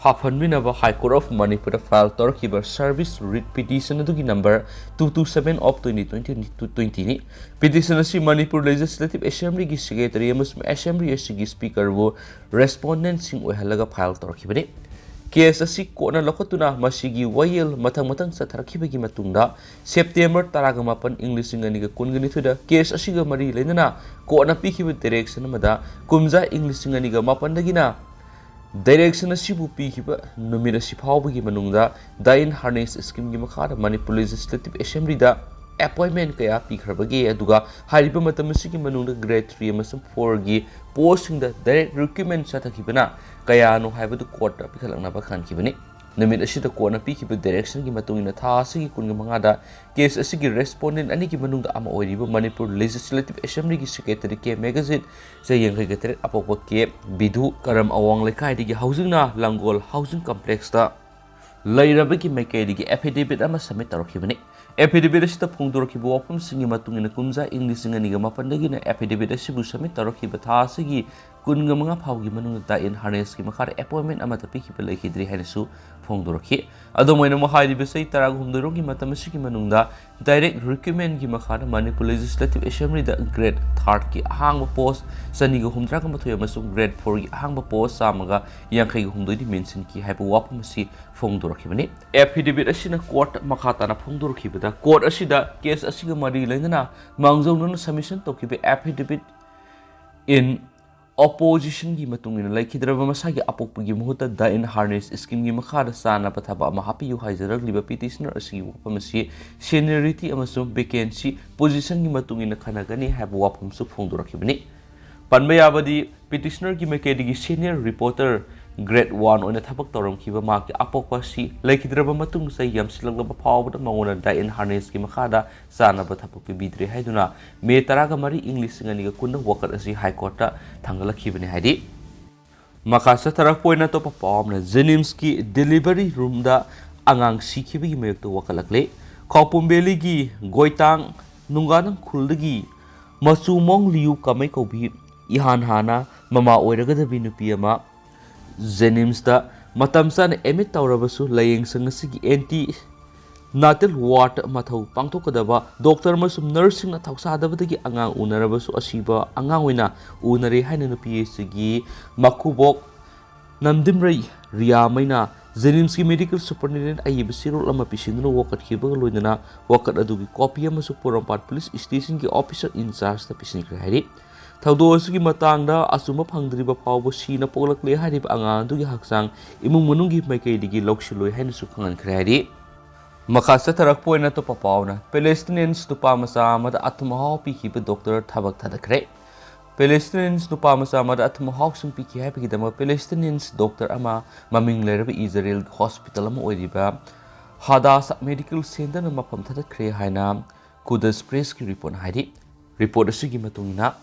ꯍꯥꯞꯍꯟꯕꯤꯅꯕ ꯍꯥꯏ ꯀꯣꯔꯠ ꯑꯣꯐ ꯃꯅꯤꯄꯨꯔꯗ ꯐꯥꯏꯜ ꯇꯧꯔꯛꯈꯤꯕ ꯁꯔꯚꯤꯁ ꯔꯤꯠ ꯄꯤꯇꯤꯁꯟ ꯑꯗꯨꯒꯤ number two two seven of twenty twenty two twenty ꯅꯤ꯫ ꯄꯤꯇꯤꯁꯟ ꯑꯁꯤ ꯃꯅꯤꯄꯨꯔ ꯂꯦꯖꯤꯁꯂꯦꯇꯤꯚ ꯑꯦꯁꯦꯝꯕ꯭ꯂꯤꯒꯤ ꯁꯦꯀ꯭ꯔꯦꯇꯔꯤ ꯑꯃꯁꯨꯡ ꯑꯦꯁꯦꯝꯕ꯭ꯂꯤ ꯑꯁꯤꯒꯤ ꯁ꯭ꯄꯤꯀꯔꯕꯨ ꯔꯦꯁꯄꯣꯟꯗꯦꯟꯠꯁꯤꯡ ꯑꯣꯏꯍꯜꯂꯒ ꯐꯥꯏꯜ ꯇꯧꯔꯛꯈꯤꯕꯅꯤ꯫ ꯀꯦꯁ ꯑꯁꯤ ꯀꯣꯔꯠꯅ ꯂꯧꯈꯠꯇꯨꯅ ꯃꯁꯤꯒꯤ ꯋꯥꯌꯦꯜ ꯃꯊꯪ ꯃꯊꯪ ꯆꯠꯊꯔꯛꯈꯤꯕꯒꯤ ꯃꯇꯨꯡꯗ ꯁꯦꯞꯇꯦꯝꯕꯔ ꯇꯔꯥꯒ ꯃꯥꯄꯟ, ꯏꯪ ꯂꯤꯁꯤꯡ ꯑꯅꯤꯒ ꯀꯨꯟꯒ ꯅꯤꯊꯣꯏꯗ ꯀꯦꯁ ꯑꯁꯤꯒ ꯃꯔꯤ ꯂꯩꯅꯅ ꯀꯣꯔꯠꯅ ꯄꯤꯈꯤꯕ ꯗꯥꯏꯔꯦꯛꯁꯟ ꯑꯃꯗ ꯀꯨꯝꯖꯥ ꯏꯪ ꯂꯤꯁꯤꯡ ꯑꯅꯤꯒ ꯃꯥꯄꯟꯗꯒꯤꯅ ꯗꯥꯏꯔꯦꯛꯁꯟ ꯑꯁꯤꯕꯨ ꯄꯤꯈꯤꯕ ꯅꯨꯃꯤꯠ ꯑꯁꯤ ꯐꯥꯎꯕꯒꯤ ꯃꯅꯨꯡꯗ ꯗꯥꯏꯟ ꯍꯥꯔꯅꯦꯁ ꯁ꯭ꯀꯤꯝꯒꯤ ꯃꯈꯥꯗ ꯃꯅꯤꯄꯨꯔ ꯂꯦꯖꯤꯁꯂꯦꯇꯤꯚ ꯑꯦꯁꯦꯝꯕ꯭ꯂꯤꯗ ꯑꯦꯄꯣꯏꯟꯃꯦꯟ ꯀꯌꯥ ꯄꯤꯈ꯭ꯔꯕꯒꯦ, ꯑꯗꯨꯒ ꯍꯥꯏꯔꯤꯕ ꯃꯇꯝ ꯑꯁꯤꯒꯤ ꯃꯅꯨꯡꯗ ꯒ꯭ꯔꯦꯗ ꯊ꯭ꯔꯤ ꯑꯃꯁꯨꯡ ꯐꯣꯔꯒꯤ ꯄꯣꯁꯁꯤꯡꯗ ꯗꯥꯏꯔꯦꯛ ꯔꯤꯀ꯭ꯔꯨꯠꯃꯦꯟ ꯆꯠꯊꯈꯤꯕꯅ ꯀꯌꯥꯅꯣ ꯍꯥꯏꯕꯗꯨ ꯀꯣꯔꯠꯇ ꯄꯤꯈꯠꯂꯛꯅꯕ ꯈꯟꯈꯤꯕꯅꯤ꯫ ꯅꯨꯃꯤꯠ ꯑꯁꯤꯗ ꯀꯣꯔꯠꯅ ꯄꯤꯈꯤꯕ ꯗꯥꯏꯔꯦꯛꯁꯟꯒꯤ ꯃꯇꯨꯡ ꯏꯟꯅ ꯊꯥ ꯑꯁꯤꯒꯤ ꯀꯨꯟꯒ ꯃꯉꯥꯗ ꯀꯦꯁ ꯑꯁꯤꯒꯤ ꯔꯦꯁꯄꯣꯟꯗꯦꯟꯠ ꯑꯅꯤꯒꯤ ꯃꯅꯨꯡꯗ ꯑꯃ ꯑꯣꯏꯔꯤꯕ ꯃꯅꯤꯄꯨꯔ ꯂꯦꯖꯤꯁꯂꯦꯇꯤꯚ ꯑꯦꯁꯦꯝꯕ꯭ꯂꯤꯒꯤ ꯁꯦꯀ꯭ꯔꯦꯇꯔꯤ ꯀꯦ ꯃꯦꯒꯥꯖꯤꯠ, ꯆꯍꯤ ꯌꯥꯡꯈꯩꯒ ꯇꯔꯦꯠ, ꯑꯄꯣꯛꯄ ꯀꯦ ꯕꯤꯙꯨ, ꯀꯔꯝ ꯑꯋꯥꯡ ꯂꯩꯀꯥꯏꯗꯒꯤ ꯍꯧꯖꯤꯛꯅ ꯂꯥꯡꯒꯣꯜ ꯍꯥꯎꯁꯤꯡ ꯀꯝꯄ꯭ꯂꯦꯛꯁꯇ ꯂꯩꯔꯕꯒꯤ ꯃꯥꯏꯀꯩꯗꯒꯤ ꯑꯦꯐꯤꯗꯦꯚꯤꯠ ꯑꯃ ꯁꯕꯃꯤꯠ ꯇꯧꯔꯛꯈꯤꯕꯅꯤ꯫ ꯑꯦꯐꯤꯗꯦꯚꯤꯠ ꯑꯁꯤꯗ ꯐꯣꯡꯗꯣꯔꯛꯈꯤꯕ ꯋꯥꯐꯝꯁꯤꯡꯒꯤ ꯃꯇꯨꯡ ꯏꯟꯅ ꯀꯨꯝꯖꯥ ꯏꯪ ꯂꯤꯁꯤꯡ ꯑꯅꯤꯒ ꯃꯥꯄꯟꯗꯒꯤꯅ ꯑꯦꯐꯤꯗꯦꯚꯤꯠ ꯑꯁꯤꯕꯨ ꯁꯕꯃꯤꯠ ꯇꯧꯔꯛꯈꯤꯕ ꯊꯥ ꯑꯁꯤꯒꯤ ꯀꯨꯟꯒ ꯃꯉꯥ ꯐꯥꯎꯒꯤ ꯃꯅꯨꯡꯗ ꯗꯥꯏꯟ ꯍꯥꯔꯅꯦꯁꯀꯤ ꯃꯈꯥꯗ ꯑꯦꯄꯣꯏꯟꯃꯦꯟ ꯑꯃꯠꯇ ꯄꯤꯈꯤꯕ ꯂꯩꯈꯤꯗ꯭ꯔꯤ ꯍꯥꯏꯅꯁꯨ ꯐꯣꯡꯗꯣꯔꯛꯈꯤ꯫ ꯑꯗꯨꯝ ꯑꯣꯏꯅꯃꯛ, ꯍꯥꯏꯔꯤꯕ ꯆꯍꯤ ꯇꯔꯥꯍꯨꯝꯗꯣꯏꯔꯣꯝꯒꯤ ꯃꯇꯝ ꯑꯁꯤꯒꯤ ꯃꯅꯨꯡꯗ ꯗꯥꯏꯔꯦꯛ ꯔꯤꯀ꯭ꯔꯨꯠꯃꯦꯟꯒꯤ ꯃꯈꯥꯗ ꯃꯅꯤꯄꯨꯔ ꯂꯦꯖꯤꯁꯂꯦꯇꯤꯚ ꯑꯦꯁꯦꯝꯕ꯭ꯂꯤꯗ ꯒ꯭ꯔꯦꯗ ꯊꯥꯔꯠꯀꯤ ꯑꯍꯥꯡꯕ ꯄꯣꯁ ꯆꯅꯤꯒ ꯍꯨꯝꯗ꯭ꯔꯥꯒ ꯃꯥꯊꯣꯏ ꯑꯃꯁꯨꯡ ꯒ꯭ꯔꯦꯗ ꯐꯣꯔꯒꯤ ꯑꯍꯥꯡꯕ ꯄꯣꯁ ꯆꯥꯝꯃꯒ ꯌꯥꯡꯈꯩꯒ ꯍꯨꯝꯗꯣꯏꯗꯤ ꯃꯦꯟꯁꯤꯟꯈꯤ ꯍꯥꯏꯕ ꯋꯥꯐꯝ ꯑꯁꯤ ꯐꯣꯡꯗꯣꯔꯛꯈꯤꯕꯅꯤ꯫ ꯑꯦꯐꯤꯗꯦꯚꯤꯠ ꯑꯁꯤꯅ ꯀꯣꯔꯠ ꯃꯈꯥ ꯇꯥꯅ ꯐꯣꯡꯗꯣꯔꯛꯈꯤꯕꯗ, ꯀꯣꯔꯠ ꯑꯁꯤꯗ ꯀꯦꯁ ꯑꯁꯤꯒ ꯃꯔꯤ ꯂꯩꯅꯅ ꯃꯥꯡꯖꯧꯅꯅ ꯁꯕꯃꯤꯁꯟ ꯇꯧꯈꯤꯕ ꯑꯦꯐꯤꯗꯦꯚꯤꯠ in oppositionꯒꯤ ꯃꯇꯨꯡ ꯏꯟꯅ ꯂꯩꯈꯤꯗ꯭ꯔꯕ ꯃꯁꯥꯒꯤ ꯑꯄꯣꯛꯄꯒꯤ ꯃꯍꯨꯠꯇ ꯗꯥꯏꯟ ꯍꯥꯔꯅꯦꯁ ꯁ꯭ꯀꯤꯝꯒꯤ ꯃꯈꯥꯗ ꯆꯥꯅꯕ ꯊꯕꯛ ꯑꯃ ꯍꯥꯞꯄꯤꯌꯨ ꯍꯥꯏꯖꯔꯛꯂꯤꯕ ꯄꯤꯇꯤꯁꯅꯔ ꯑꯁꯤꯒꯤ ꯋꯥꯐꯝ ꯑꯁꯤ ꯁꯦꯅꯤꯌꯔꯤꯇꯤ ꯑꯃꯁꯨꯡ ꯚꯦꯀꯦꯟꯁꯤ ꯄꯣꯖꯤꯁꯟꯒꯤ ꯃꯇꯨꯡ ꯏꯟꯅ ꯈꯟꯅꯒꯅꯤ ꯍꯥꯏꯕ ꯋꯥꯐꯝꯁꯨ ꯐꯣꯡꯗꯣꯔꯛꯈꯤꯕꯅꯤ꯫ ꯄꯟꯕ ꯌꯥꯕꯗꯤ, ꯄꯤꯇꯤꯁꯅꯔꯒꯤ ꯃꯥꯏꯀꯩꯗꯒꯤ ꯁꯦꯅꯤꯌꯔ ꯔꯤꯄꯣꯔꯇꯔ ꯒ꯭ꯔꯦꯗ ꯋꯥꯟ ꯑꯣꯏꯅ ꯊꯕꯛ ꯇꯧꯔꯝꯈꯤꯕ ꯃꯍꯥꯛꯀꯤ ꯑꯄꯣꯛꯄ ꯑꯁꯤ ꯂꯩꯈꯤꯗ꯭ꯔꯕ ꯃꯇꯨꯡ ꯆꯍꯤ ꯌꯥꯝꯁꯤꯜꯂꯛꯂꯕ ꯐꯥꯎꯕꯗ ꯃꯉꯣꯟꯗ ꯗꯥꯏꯟ ꯍꯥꯔꯅꯦꯁꯀꯤ ꯃꯈꯥꯗ ꯆꯥꯅꯕ ꯊꯕꯛ ꯄꯤꯕꯤꯗ꯭ꯔꯦ ꯍꯥꯏꯗꯨꯅ ꯃꯦ ꯇꯔꯥꯒ ꯃꯔꯤ, ꯏꯪ ꯂꯤꯁꯤꯡ ꯑꯅꯤꯒ ꯀꯨꯟꯗ ꯋꯥꯀꯠ ꯑꯁꯤ ꯍꯥꯏ ꯀꯣꯔꯠꯇ ꯊꯥꯡꯒꯠꯂꯛꯈꯤꯕꯅꯤ ꯍꯥꯏꯔꯤ꯫ ꯃꯈꯥ ꯆꯠꯊꯔꯛꯄ ꯑꯣꯏꯅ ꯑꯇꯣꯞꯄ ꯄꯥꯎ ꯑꯃꯅ, ꯖꯦꯅꯤꯝꯁꯀꯤ ꯗꯦꯂꯤꯚꯔꯤ ꯔꯨꯝꯗ ꯑꯉꯥꯡ ꯁꯤꯈꯤꯕꯒꯤ ꯃꯥꯌꯣꯛꯇ ꯋꯥꯀꯠꯂꯛꯂꯦ꯫ ꯈꯧꯄꯨꯝ ꯚꯦꯂꯤꯒꯤ ꯒꯣꯏꯇꯥꯡ ꯅꯨꯡꯒꯥꯅꯝ ꯈꯨꯜꯗꯒꯤ ꯃꯆꯨ ꯃꯣꯡ ꯂꯤꯌꯨ ꯀꯃꯩ ꯀꯧꯕꯤ ꯏꯍꯥꯟ ꯍꯥꯟꯅ ꯃꯃꯥ ꯑꯣꯏꯔꯒꯗꯕꯤ ꯅꯨꯄꯤ ꯑꯃ ꯖꯦꯅꯤꯝꯁꯇ ꯃꯇꯝ ꯆꯥꯅ ꯑꯦꯗꯃꯤꯠ ꯇꯧꯔꯕꯁꯨ, ꯂꯥꯌꯦꯡꯁꯪ ꯑꯁꯤꯒꯤ ꯑꯦꯟꯇꯤ ꯅꯥꯇꯦꯜ ꯋꯥꯔꯗ ꯃꯊꯧ ꯄꯥꯡꯊꯣꯛꯀꯗꯕ ꯗꯣꯛꯇꯔ ꯑꯃꯁꯨꯡ ꯅꯔꯁꯁꯤꯡꯅ ꯊꯧꯁꯥꯗꯕꯗꯒꯤ ꯑꯉꯥꯡ ꯎꯅꯔꯕꯁꯨ, ꯑꯁꯤꯕ ꯑꯉꯥꯡ ꯑꯣꯏꯅ ꯎꯅꯔꯦ ꯍꯥꯏꯅ ꯅꯨꯄꯤ ꯑꯁꯤꯒꯤ ꯃꯀꯨꯕꯣꯛ ꯅꯝꯗꯤꯝꯔꯩ ꯔꯤꯌꯥꯃꯩꯅ ꯖꯦꯅꯤꯝꯁꯀꯤ ꯃꯦꯗꯤꯀꯦꯜ ꯁꯨꯄꯔꯤꯟꯇꯦꯟꯗꯦꯟꯠ ꯑꯏꯕ ꯆꯦꯔꯣꯜ ꯑꯃ ꯄꯤꯁꯤꯟꯗꯨꯅ ꯋꯥꯀꯠꯈꯤꯕꯒ ꯂꯣꯏꯅꯅ ꯋꯥꯀꯠ ꯑꯗꯨꯒꯤ ꯀꯣꯄꯤ ꯑꯃꯁꯨ ꯄꯣꯔꯣꯝꯄꯥꯠ ꯄꯨꯂꯤꯁ ꯁ꯭ꯇꯦꯁꯟꯒꯤ ꯑꯣꯐꯤꯁꯔ ꯏꯟꯆꯥꯔꯖꯇ ꯄꯤꯁꯤꯟꯈ꯭ꯔꯦ ꯍꯥꯏꯔꯤ꯫ ꯊꯧꯗꯣꯛ ꯑꯁꯤꯒꯤ ꯃꯇꯥꯡꯗ ꯑꯆꯨꯝꯕ ꯐꯪꯗ꯭ꯔꯤꯕ ꯐꯥꯎꯕ ꯁꯤꯅ ꯄꯣꯛꯂꯛꯂꯦ ꯍꯥꯏꯔꯤꯕ ꯑꯉꯥꯡ ꯑꯗꯨꯒꯤ ꯍꯛꯆꯥꯡ ꯏꯃꯨꯡ ꯃꯅꯨꯡꯒꯤ ꯃꯥꯏꯀꯩꯗꯒꯤ ꯂꯧꯁꯤꯜꯂꯣꯏ ꯍꯥꯏꯅꯁꯨ ꯈꯪꯍꯟꯈ꯭ꯔꯦ ꯍꯥꯏꯔꯤ꯫ ꯃꯈꯥ ꯆꯠꯊꯔꯛꯄ ꯑꯣꯏꯅ ꯑꯇꯣꯞꯄ ꯄꯥꯎꯅ, ꯄꯦꯂꯦꯁꯇꯤꯅꯤꯌꯟꯁ ꯅꯨꯄꯥ ꯃꯆꯥ ꯑꯃꯗ ꯑꯊꯨꯝ ꯑꯍꯥꯎ ꯄꯤꯈꯤꯕ ꯗꯣꯛꯇꯔ ꯊꯕꯛ ꯊꯥꯗꯈ꯭ꯔꯦ꯫ ꯄꯦꯂꯦꯁꯇꯤꯅꯤꯌꯟꯁ ꯅꯨꯄꯥ ꯃꯆꯥ ꯑꯃꯗ ꯑꯊꯨꯝ ꯑꯍꯥꯎꯁꯤꯡ ꯄꯤꯈꯤ ꯍꯥꯏꯕꯒꯤꯗꯃꯛ ꯄꯦꯂꯦꯁꯇꯤꯅꯤꯌꯟꯁ ꯗꯣꯛꯇꯔ ꯑꯃ ꯃꯃꯤꯡ ꯂꯩꯔꯕ ꯏꯖꯔꯦꯜꯒꯤ ꯍꯣꯁꯄꯤꯇꯥꯜ ꯑꯃ ꯑꯣꯏꯔꯤꯕ ꯍꯥꯗꯥꯁ ꯃꯦꯗꯤꯀꯦꯜ ꯁꯦꯟꯇꯔꯅ ꯃꯐꯝ ꯊꯥꯗꯠꯈ꯭ꯔꯦ ꯍꯥꯏꯅ ꯀꯨꯗꯁ ꯄ꯭ꯔꯦꯁꯀꯤ ꯔꯤꯄꯣꯔꯠꯅ ꯍꯥꯏꯔꯤ꯫ ꯔꯤꯄꯣꯔꯠ ꯑꯁꯤꯒꯤ ꯃꯇꯨꯡ ꯏꯟꯅ,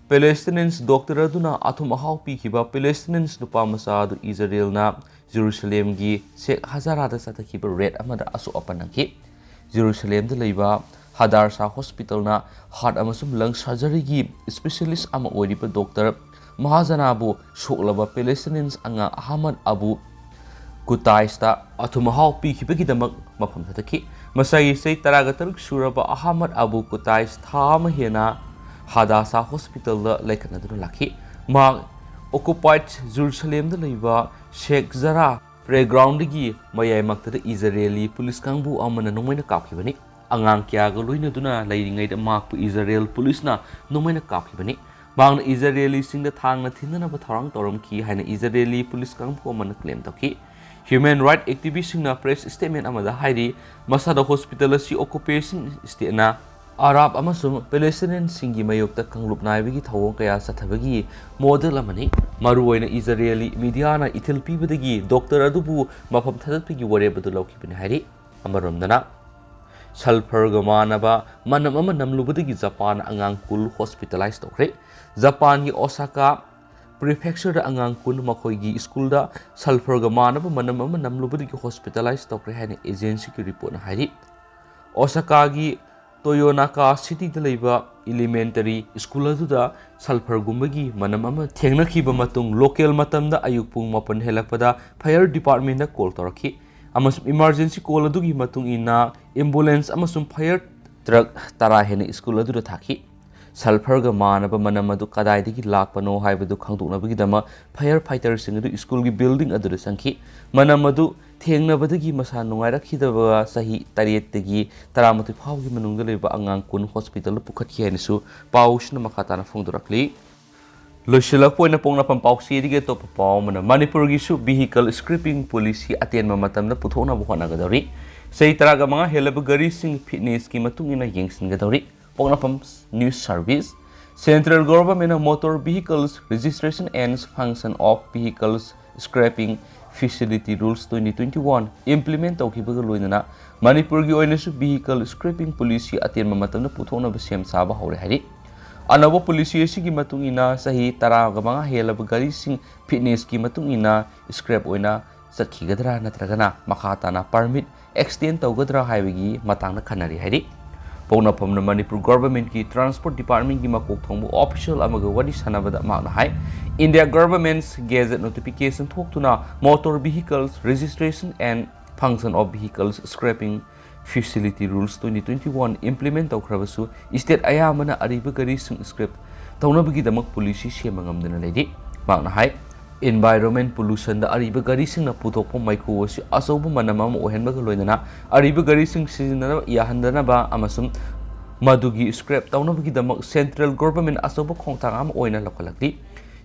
ꯄꯦꯂꯦꯁꯇꯤꯅꯤꯌꯟꯁ ꯗꯣꯛꯇꯔ ꯑꯗꯨꯅ ꯑꯊꯨꯝ ꯑꯍꯥꯎ ꯄꯤꯈꯤꯕ ꯄꯦꯂꯦꯁꯇꯤꯅꯤꯌꯟꯁ ꯅꯨꯄꯥ ꯃꯆꯥ ꯑꯗꯨ ꯏꯖꯔꯦꯜꯅ ꯖꯦꯔꯨꯁꯂꯦꯝꯒꯤ ꯁꯦꯛ ꯍꯖꯥꯔꯥꯗ ꯆꯠꯊꯈꯤꯕ ꯔꯦꯗ ꯑꯃꯗ ꯑꯁꯣꯛ ꯑꯄꯟ ꯅꯪꯈꯤ꯫ ꯖꯦꯔꯨꯁꯂꯦꯝꯗ ꯂꯩꯕ ꯍꯗꯥꯔꯁꯥ ꯍꯣꯁꯄꯤꯇꯥꯜꯅ ꯍꯥꯔꯠ ꯑꯃꯁꯨꯡ ꯂꯪ ꯁꯔꯖꯔꯤꯒꯤ ꯁ꯭ꯄꯦꯁꯤꯌꯦꯂꯤꯁ ꯑꯃ ꯑꯣꯏꯔꯤꯕ ꯗꯣꯛꯇꯔ ꯃꯍꯥꯖꯅꯥꯕꯨ ꯁꯣꯛꯂꯕ ꯄꯦꯂꯦꯁꯇꯤꯅꯤꯌꯟꯁ ꯑꯉꯥꯡ ꯑꯍꯃꯗ ꯑꯕꯨ ꯀꯨꯇꯥꯏꯁꯇ ꯑꯊꯨꯝ ꯑꯍꯥꯎ ꯄꯤꯈꯤꯕꯒꯤꯗꯃꯛ ꯃꯐꯝ ꯊꯥꯗꯈꯤ꯫ ꯃꯁꯥꯒꯤ ꯆꯍꯤ ꯇꯔꯥꯒ ꯇꯔꯨꯛ ꯁꯨꯔꯕ ꯑꯍꯃꯗ ꯑꯕꯨ ꯀꯨꯇꯥꯏꯁ ꯊꯥ ꯑꯃ ꯍꯦꯟꯅ ꯍꯗꯥꯁꯥ ꯍꯣꯁꯄꯤꯇꯥꯜꯗ ꯂꯩꯈꯠꯅꯗꯨꯅ ꯂꯥꯛꯈꯤ꯫ ꯃꯍꯥꯛ ꯑꯣꯀꯨꯄꯥꯏꯗ ꯖꯦꯔꯨꯁꯂꯦꯝꯗ ꯂꯩꯕ ꯁꯦꯈ ꯖꯔꯥ ꯄ꯭ꯂꯦꯒ꯭ꯔꯥꯎꯟꯗꯒꯤ ꯃꯌꯥꯏꯃꯛꯇꯗ ꯏꯖꯔꯦꯂꯤ ꯄꯨꯂꯤꯁ ꯀꯥꯡꯕꯨ ꯑꯃꯅ ꯅꯣꯡꯃꯩꯅ ꯀꯥꯞꯈꯤꯕꯅꯤ꯫ ꯑꯉꯥꯡ ꯀꯌꯥꯒ ꯂꯣꯏꯅꯗꯨꯅ ꯂꯩꯔꯤꯉꯩꯗ ꯃꯍꯥꯛꯄꯨ ꯏꯖꯔꯦꯜ ꯄꯨꯂꯤꯁꯅ ꯅꯣꯡꯃꯩꯅ ꯀꯥꯞꯈꯤꯕꯅꯤ꯫ ꯃꯍꯥꯛꯅ ꯏꯖꯔꯦꯂꯤꯁꯤꯡꯗ ꯊꯥꯡꯅ ꯊꯤꯟꯅꯅꯕ ꯊꯧꯔꯥꯡ ꯇꯧꯔꯝꯈꯤ ꯍꯥꯏꯅ ꯏꯖꯔꯦꯂꯤ ꯄꯨꯂꯤꯁ ꯀꯥꯡꯕꯨ ꯑꯃꯅ ꯀ꯭ꯂꯦꯝ ꯇꯧꯈꯤ꯫ ꯍ꯭ꯌꯨꯃꯦꯟ ꯔꯥꯏꯠ ꯑꯦꯛꯇꯤꯚꯤꯁꯁꯤꯡꯅ ꯄ꯭ꯔꯦꯁ ꯁ꯭ꯇꯦꯠꯃꯦꯟ ꯑꯃꯗ ꯍꯥꯏꯔꯤ, ꯃꯁꯥꯗ ꯍꯣꯁꯄꯤꯇꯥꯜ ꯑꯁꯤ ꯑꯣꯀꯨꯄꯦꯁꯟ ꯁ꯭ꯇꯦꯠꯅ ꯑꯔꯥꯕ ꯑꯃꯁꯨꯡ ꯄꯦꯂꯦꯁꯇꯤꯅꯤꯌꯟꯁꯤꯡꯒꯤ ꯃꯥꯌꯣꯛꯇ ꯀꯥꯡꯂꯨꯞ ꯅꯥꯏꯕꯒꯤ ꯊꯧꯑꯣꯡ ꯀꯌꯥ ꯆꯠꯊꯕꯒꯤ ꯃꯣꯗꯦꯜ ꯑꯃꯅꯤ꯫ ꯃꯔꯨꯑꯣꯏꯅ ꯏꯖꯔꯦꯂꯤ ꯃꯤꯗꯤꯌꯥꯅ ꯏꯊꯤꯜ ꯄꯤꯕꯗꯒꯤ ꯗꯣꯛꯇꯔ ꯑꯗꯨꯕꯨ ꯃꯐꯝ ꯊꯥꯗꯠꯄꯒꯤ ꯋꯥꯔꯦꯞ ꯑꯗꯨ ꯂꯧꯈꯤꯕꯅꯤ ꯍꯥꯏꯔꯤ꯫ ꯑꯃꯔꯣꯝꯗꯅ, ꯁꯜꯐꯔꯒ ꯃꯥꯟꯅꯕ ꯃꯅꯝ ꯑꯃ ꯅꯝꯂꯨꯕꯗꯒꯤ ꯖꯄꯥꯟ ꯑꯉꯥꯡ ꯀꯨꯟ ꯍꯣꯁꯄꯤꯇꯥꯂꯥꯏꯖ ꯇꯧꯈ꯭ꯔꯦ꯫ ꯖꯄꯥꯟꯒꯤ ꯑꯣꯁꯥꯀꯥ ꯄ꯭ꯔꯤꯐꯦꯛꯆꯔꯗ ꯑꯉꯥꯡ ꯀꯨꯟ ꯃꯈꯣꯏꯒꯤ ꯁ꯭ꯀꯨꯜꯗ ꯁꯜꯐꯔꯒ ꯃꯥꯟꯅꯕ ꯃꯅꯝ ꯑꯃ ꯅꯝꯂꯨꯕꯗꯒꯤ ꯍꯣꯁꯄꯤꯇꯥꯂꯥꯏꯖ ꯇꯧꯈ꯭ꯔꯦ ꯍꯥꯏꯅ ꯑꯦꯖꯦꯟꯁꯤꯒꯤ ꯔꯤꯄꯣꯔꯠꯅ ꯍꯥꯏꯔꯤ꯫ ꯑꯣꯁꯥꯀꯥꯒꯤ ꯇꯣꯌꯣꯅꯥꯀꯥ ꯁꯤꯇꯤꯗ ꯂꯩꯕ ꯏꯂꯤꯃꯦꯟꯇꯔꯤ ꯁ꯭ꯀꯨꯜ ꯑꯗꯨꯗ ꯁꯜꯐꯔꯒꯨꯝꯕꯒꯤ ꯃꯅꯝ ꯑꯃ ꯊꯦꯡꯅꯈꯤꯕ ꯃꯇꯨꯡ ꯂꯣꯀꯦꯜ ꯃꯇꯝꯗ ꯑꯌꯨꯛ ꯄꯨꯡ ꯃꯥꯄꯟ ꯍꯦꯜꯂꯛꯄꯗ ꯐꯥꯌꯔ ꯗꯤꯄꯥꯔꯠꯃꯦꯟꯗ ꯀꯣꯜ ꯇꯧꯔꯛꯈꯤ, ꯑꯃꯁꯨꯡ ꯏꯃꯥꯔꯖꯦꯟꯁꯤ ꯀꯣꯜ ꯑꯗꯨꯒꯤ ꯃꯇꯨꯡ ꯏꯟꯅ ꯑꯦꯝꯕꯨꯂꯦꯟꯁ ꯑꯃꯁꯨꯡ ꯐꯥꯌꯔ ꯇ꯭ꯔꯛ ꯇꯔꯥ ꯍꯦꯟꯅ ꯁ꯭ꯀꯨꯜ ꯑꯗꯨꯗ ꯊꯥꯈꯤ꯫ ꯁꯜꯐꯔꯒ ꯃꯥꯟꯅꯕ ꯃꯅꯝ ꯑꯗꯨ ꯀꯗꯥꯏꯗꯒꯤ ꯂꯥꯛꯄꯅꯣ ꯍꯥꯏꯕꯗꯨ ꯈꯪꯗꯣꯛꯅꯕꯒꯤꯗꯃꯛ ꯐꯥꯌꯔ ꯐꯥꯏꯇꯔꯁꯤꯡ ꯑꯗꯨ ꯁ꯭ꯀꯨꯜꯒꯤ ꯕꯤꯜꯗꯤꯡ ꯑꯗꯨꯗ ꯆꯪꯈꯤ꯫ ꯃꯅꯝ ꯑꯗꯨ ꯊꯦꯡꯅꯕꯗꯒꯤ ꯃꯁꯥ ꯅꯨꯡꯉꯥꯏꯔꯛꯈꯤꯗꯕ ꯆꯍꯤ ꯇꯔꯦꯠꯇꯒꯤ ꯇꯔꯥꯃꯥꯊꯣꯏ ꯐꯥꯎꯒꯤ ꯃꯅꯨꯡꯗ ꯂꯩꯕ ꯑꯉꯥꯡ ꯀꯨꯟ ꯍꯣꯁꯄꯤꯇꯥꯜꯗ ꯄꯨꯈꯠꯈꯤ ꯍꯥꯏꯅꯁꯨ ꯄꯥꯎꯁꯤꯅ ꯃꯈꯥ ꯇꯥꯅ ꯐꯣꯡꯗꯣꯔꯛꯂꯤ꯫ ꯂꯣꯏꯁꯤꯜꯂꯛꯄ ꯑꯣꯏꯅ ꯄꯣꯛꯅꯐꯝ ꯄꯥꯎꯆꯦꯗꯒꯤ ꯑꯇꯣꯞꯄ ꯄꯥꯎ ꯑꯃꯅ, ꯃꯅꯤꯄꯨꯔꯒꯤꯁꯨ vehicle scrapping policy ꯑꯇꯦꯟꯕ ꯃꯇꯝꯗ ꯄꯨꯊꯣꯛꯅꯕ ꯍꯣꯠꯅꯒꯗꯧꯔꯤ꯫ ꯆꯍꯤ ꯇꯔꯥꯒ ꯃꯉꯥ ꯍꯦꯜꯂꯕ ꯒꯥꯔꯤꯁꯤꯡ fitnessꯀꯤ ꯃꯇꯨꯡ ꯏꯟꯅ ꯌꯦꯡꯁꯤꯟꯒꯗꯧꯔꯤ꯫ ꯄꯣꯛꯅꯐꯝ News Service, Central Governmentꯅ Motor Vehicles Registration and Function of Vehicles Scrapping Facility Rules twenty twenty-one implement ꯇꯧꯈꯤꯕꯒ ꯂꯣꯏꯅꯅ ꯃꯅꯤꯄꯨꯔꯒꯤ ꯑꯣꯏꯅꯁꯨ vehicle scrapping policy ꯑꯇꯦꯟꯕ ꯃꯇꯝꯗ ꯄꯨꯊꯣꯛꯅꯕ ꯁꯦꯝ ꯁꯥꯕ ꯍꯧꯔꯦ ꯍꯥꯏꯔꯤ꯫ ꯑꯅꯧꯕ policy ꯑꯁꯤꯒꯤ ꯃꯇꯨꯡ ꯏꯟꯅ ꯆꯍꯤ ꯇꯔꯥꯒ ꯃꯉꯥ ꯍꯦꯜꯂꯕ ꯒꯥꯔꯤꯁꯤꯡ fitnessꯀꯤ ꯃꯇꯨꯡ ꯏꯟꯅ scrap ꯑꯣꯏꯅ ꯆꯠꯈꯤꯒꯗ꯭ꯔꯥ ꯅꯠꯇ꯭ꯔꯒꯅ ꯃꯈꯥ ꯇꯥꯅ permit extend ꯇꯧꯒꯗ꯭ꯔꯥ ꯍꯥꯏꯕꯒꯤ ꯃꯇꯥꯡꯗ ꯈꯟꯅꯔꯤ ꯍꯥꯏꯔꯤ꯫ ꯄꯣꯛꯅꯐꯝꯅ ꯃꯅꯤꯄꯨꯔ ꯒꯣꯚꯔꯟꯃꯦꯟꯠꯀꯤ ꯇ꯭ꯔꯥꯟꯁꯄꯣꯔꯠ ꯗꯤꯄꯥꯔꯠꯃꯦꯟꯠꯀꯤ ꯃꯀꯣꯛ ꯊꯣꯡꯕ ꯑꯣꯐꯤꯁꯤꯌꯦꯜ ꯑꯃꯒ ꯋꯥꯔꯤ ꯁꯥꯟꯅꯕꯗ ꯃꯍꯥꯛꯅ ꯍꯥꯏ, ꯏꯟꯗꯤꯌꯥ ꯒꯣꯚꯔꯟꯃꯦꯟꯠ ꯒꯦꯖꯦꯠ ꯅꯣꯇꯤꯐꯤꯀꯦꯁꯟ ꯊꯣꯛꯇꯨꯅ motor vehicles registration and function of vehicles scrapping facility rules twenty twenty one implement ꯇꯧꯈ꯭ꯔꯕꯁꯨ, ꯏꯁꯇꯦꯠ ꯑꯌꯥꯝꯕꯅ ꯑꯔꯤꯕ ꯒꯥꯔꯤꯁꯤꯡ ꯁ꯭ꯀ꯭ꯔꯦꯞ ꯇꯧꯅꯕꯒꯤꯗꯃꯛ ꯄꯣꯂꯤꯁꯤ ꯁꯦꯝꯕ ꯉꯝꯗꯅ ꯂꯩꯔꯤ꯫ ꯃꯍꯥꯛꯅ ꯍꯥꯏ, ꯏꯟꯚꯥꯏꯔꯣꯟꯃꯦꯟꯠ ꯄꯣꯂꯨꯁꯟꯗ ꯑꯔꯤꯕ ꯒꯥꯔꯤꯁꯤꯡꯅ ꯄꯨꯊꯣꯛꯄ ꯃꯩꯈꯨ ꯑꯁꯤ ꯑꯆꯧꯕ ꯃꯅꯝ ꯑꯃ ꯑꯣꯏꯍꯟꯕꯒ ꯂꯣꯏꯅꯅ ꯑꯔꯤꯕ ꯒꯥꯔꯤꯁꯤꯡ ꯁꯤꯖꯤꯟꯅꯅꯕ ꯌꯥꯍꯟꯗꯅꯕ ꯑꯃꯁꯨꯡ ꯃꯗꯨꯒꯤ ꯁ꯭ꯀ꯭ꯔꯦꯞ ꯇꯧꯅꯕꯒꯤꯗꯃꯛ ꯁꯦꯟꯇ꯭ꯔꯦꯜ ꯒꯣꯚꯔꯟꯃꯦꯟꯠ ꯑꯆꯧꯕ ꯈꯣꯡꯊꯥꯡ ꯑꯃ ꯑꯣꯏꯅ ꯂꯧꯈꯠꯂꯛꯂꯤ꯫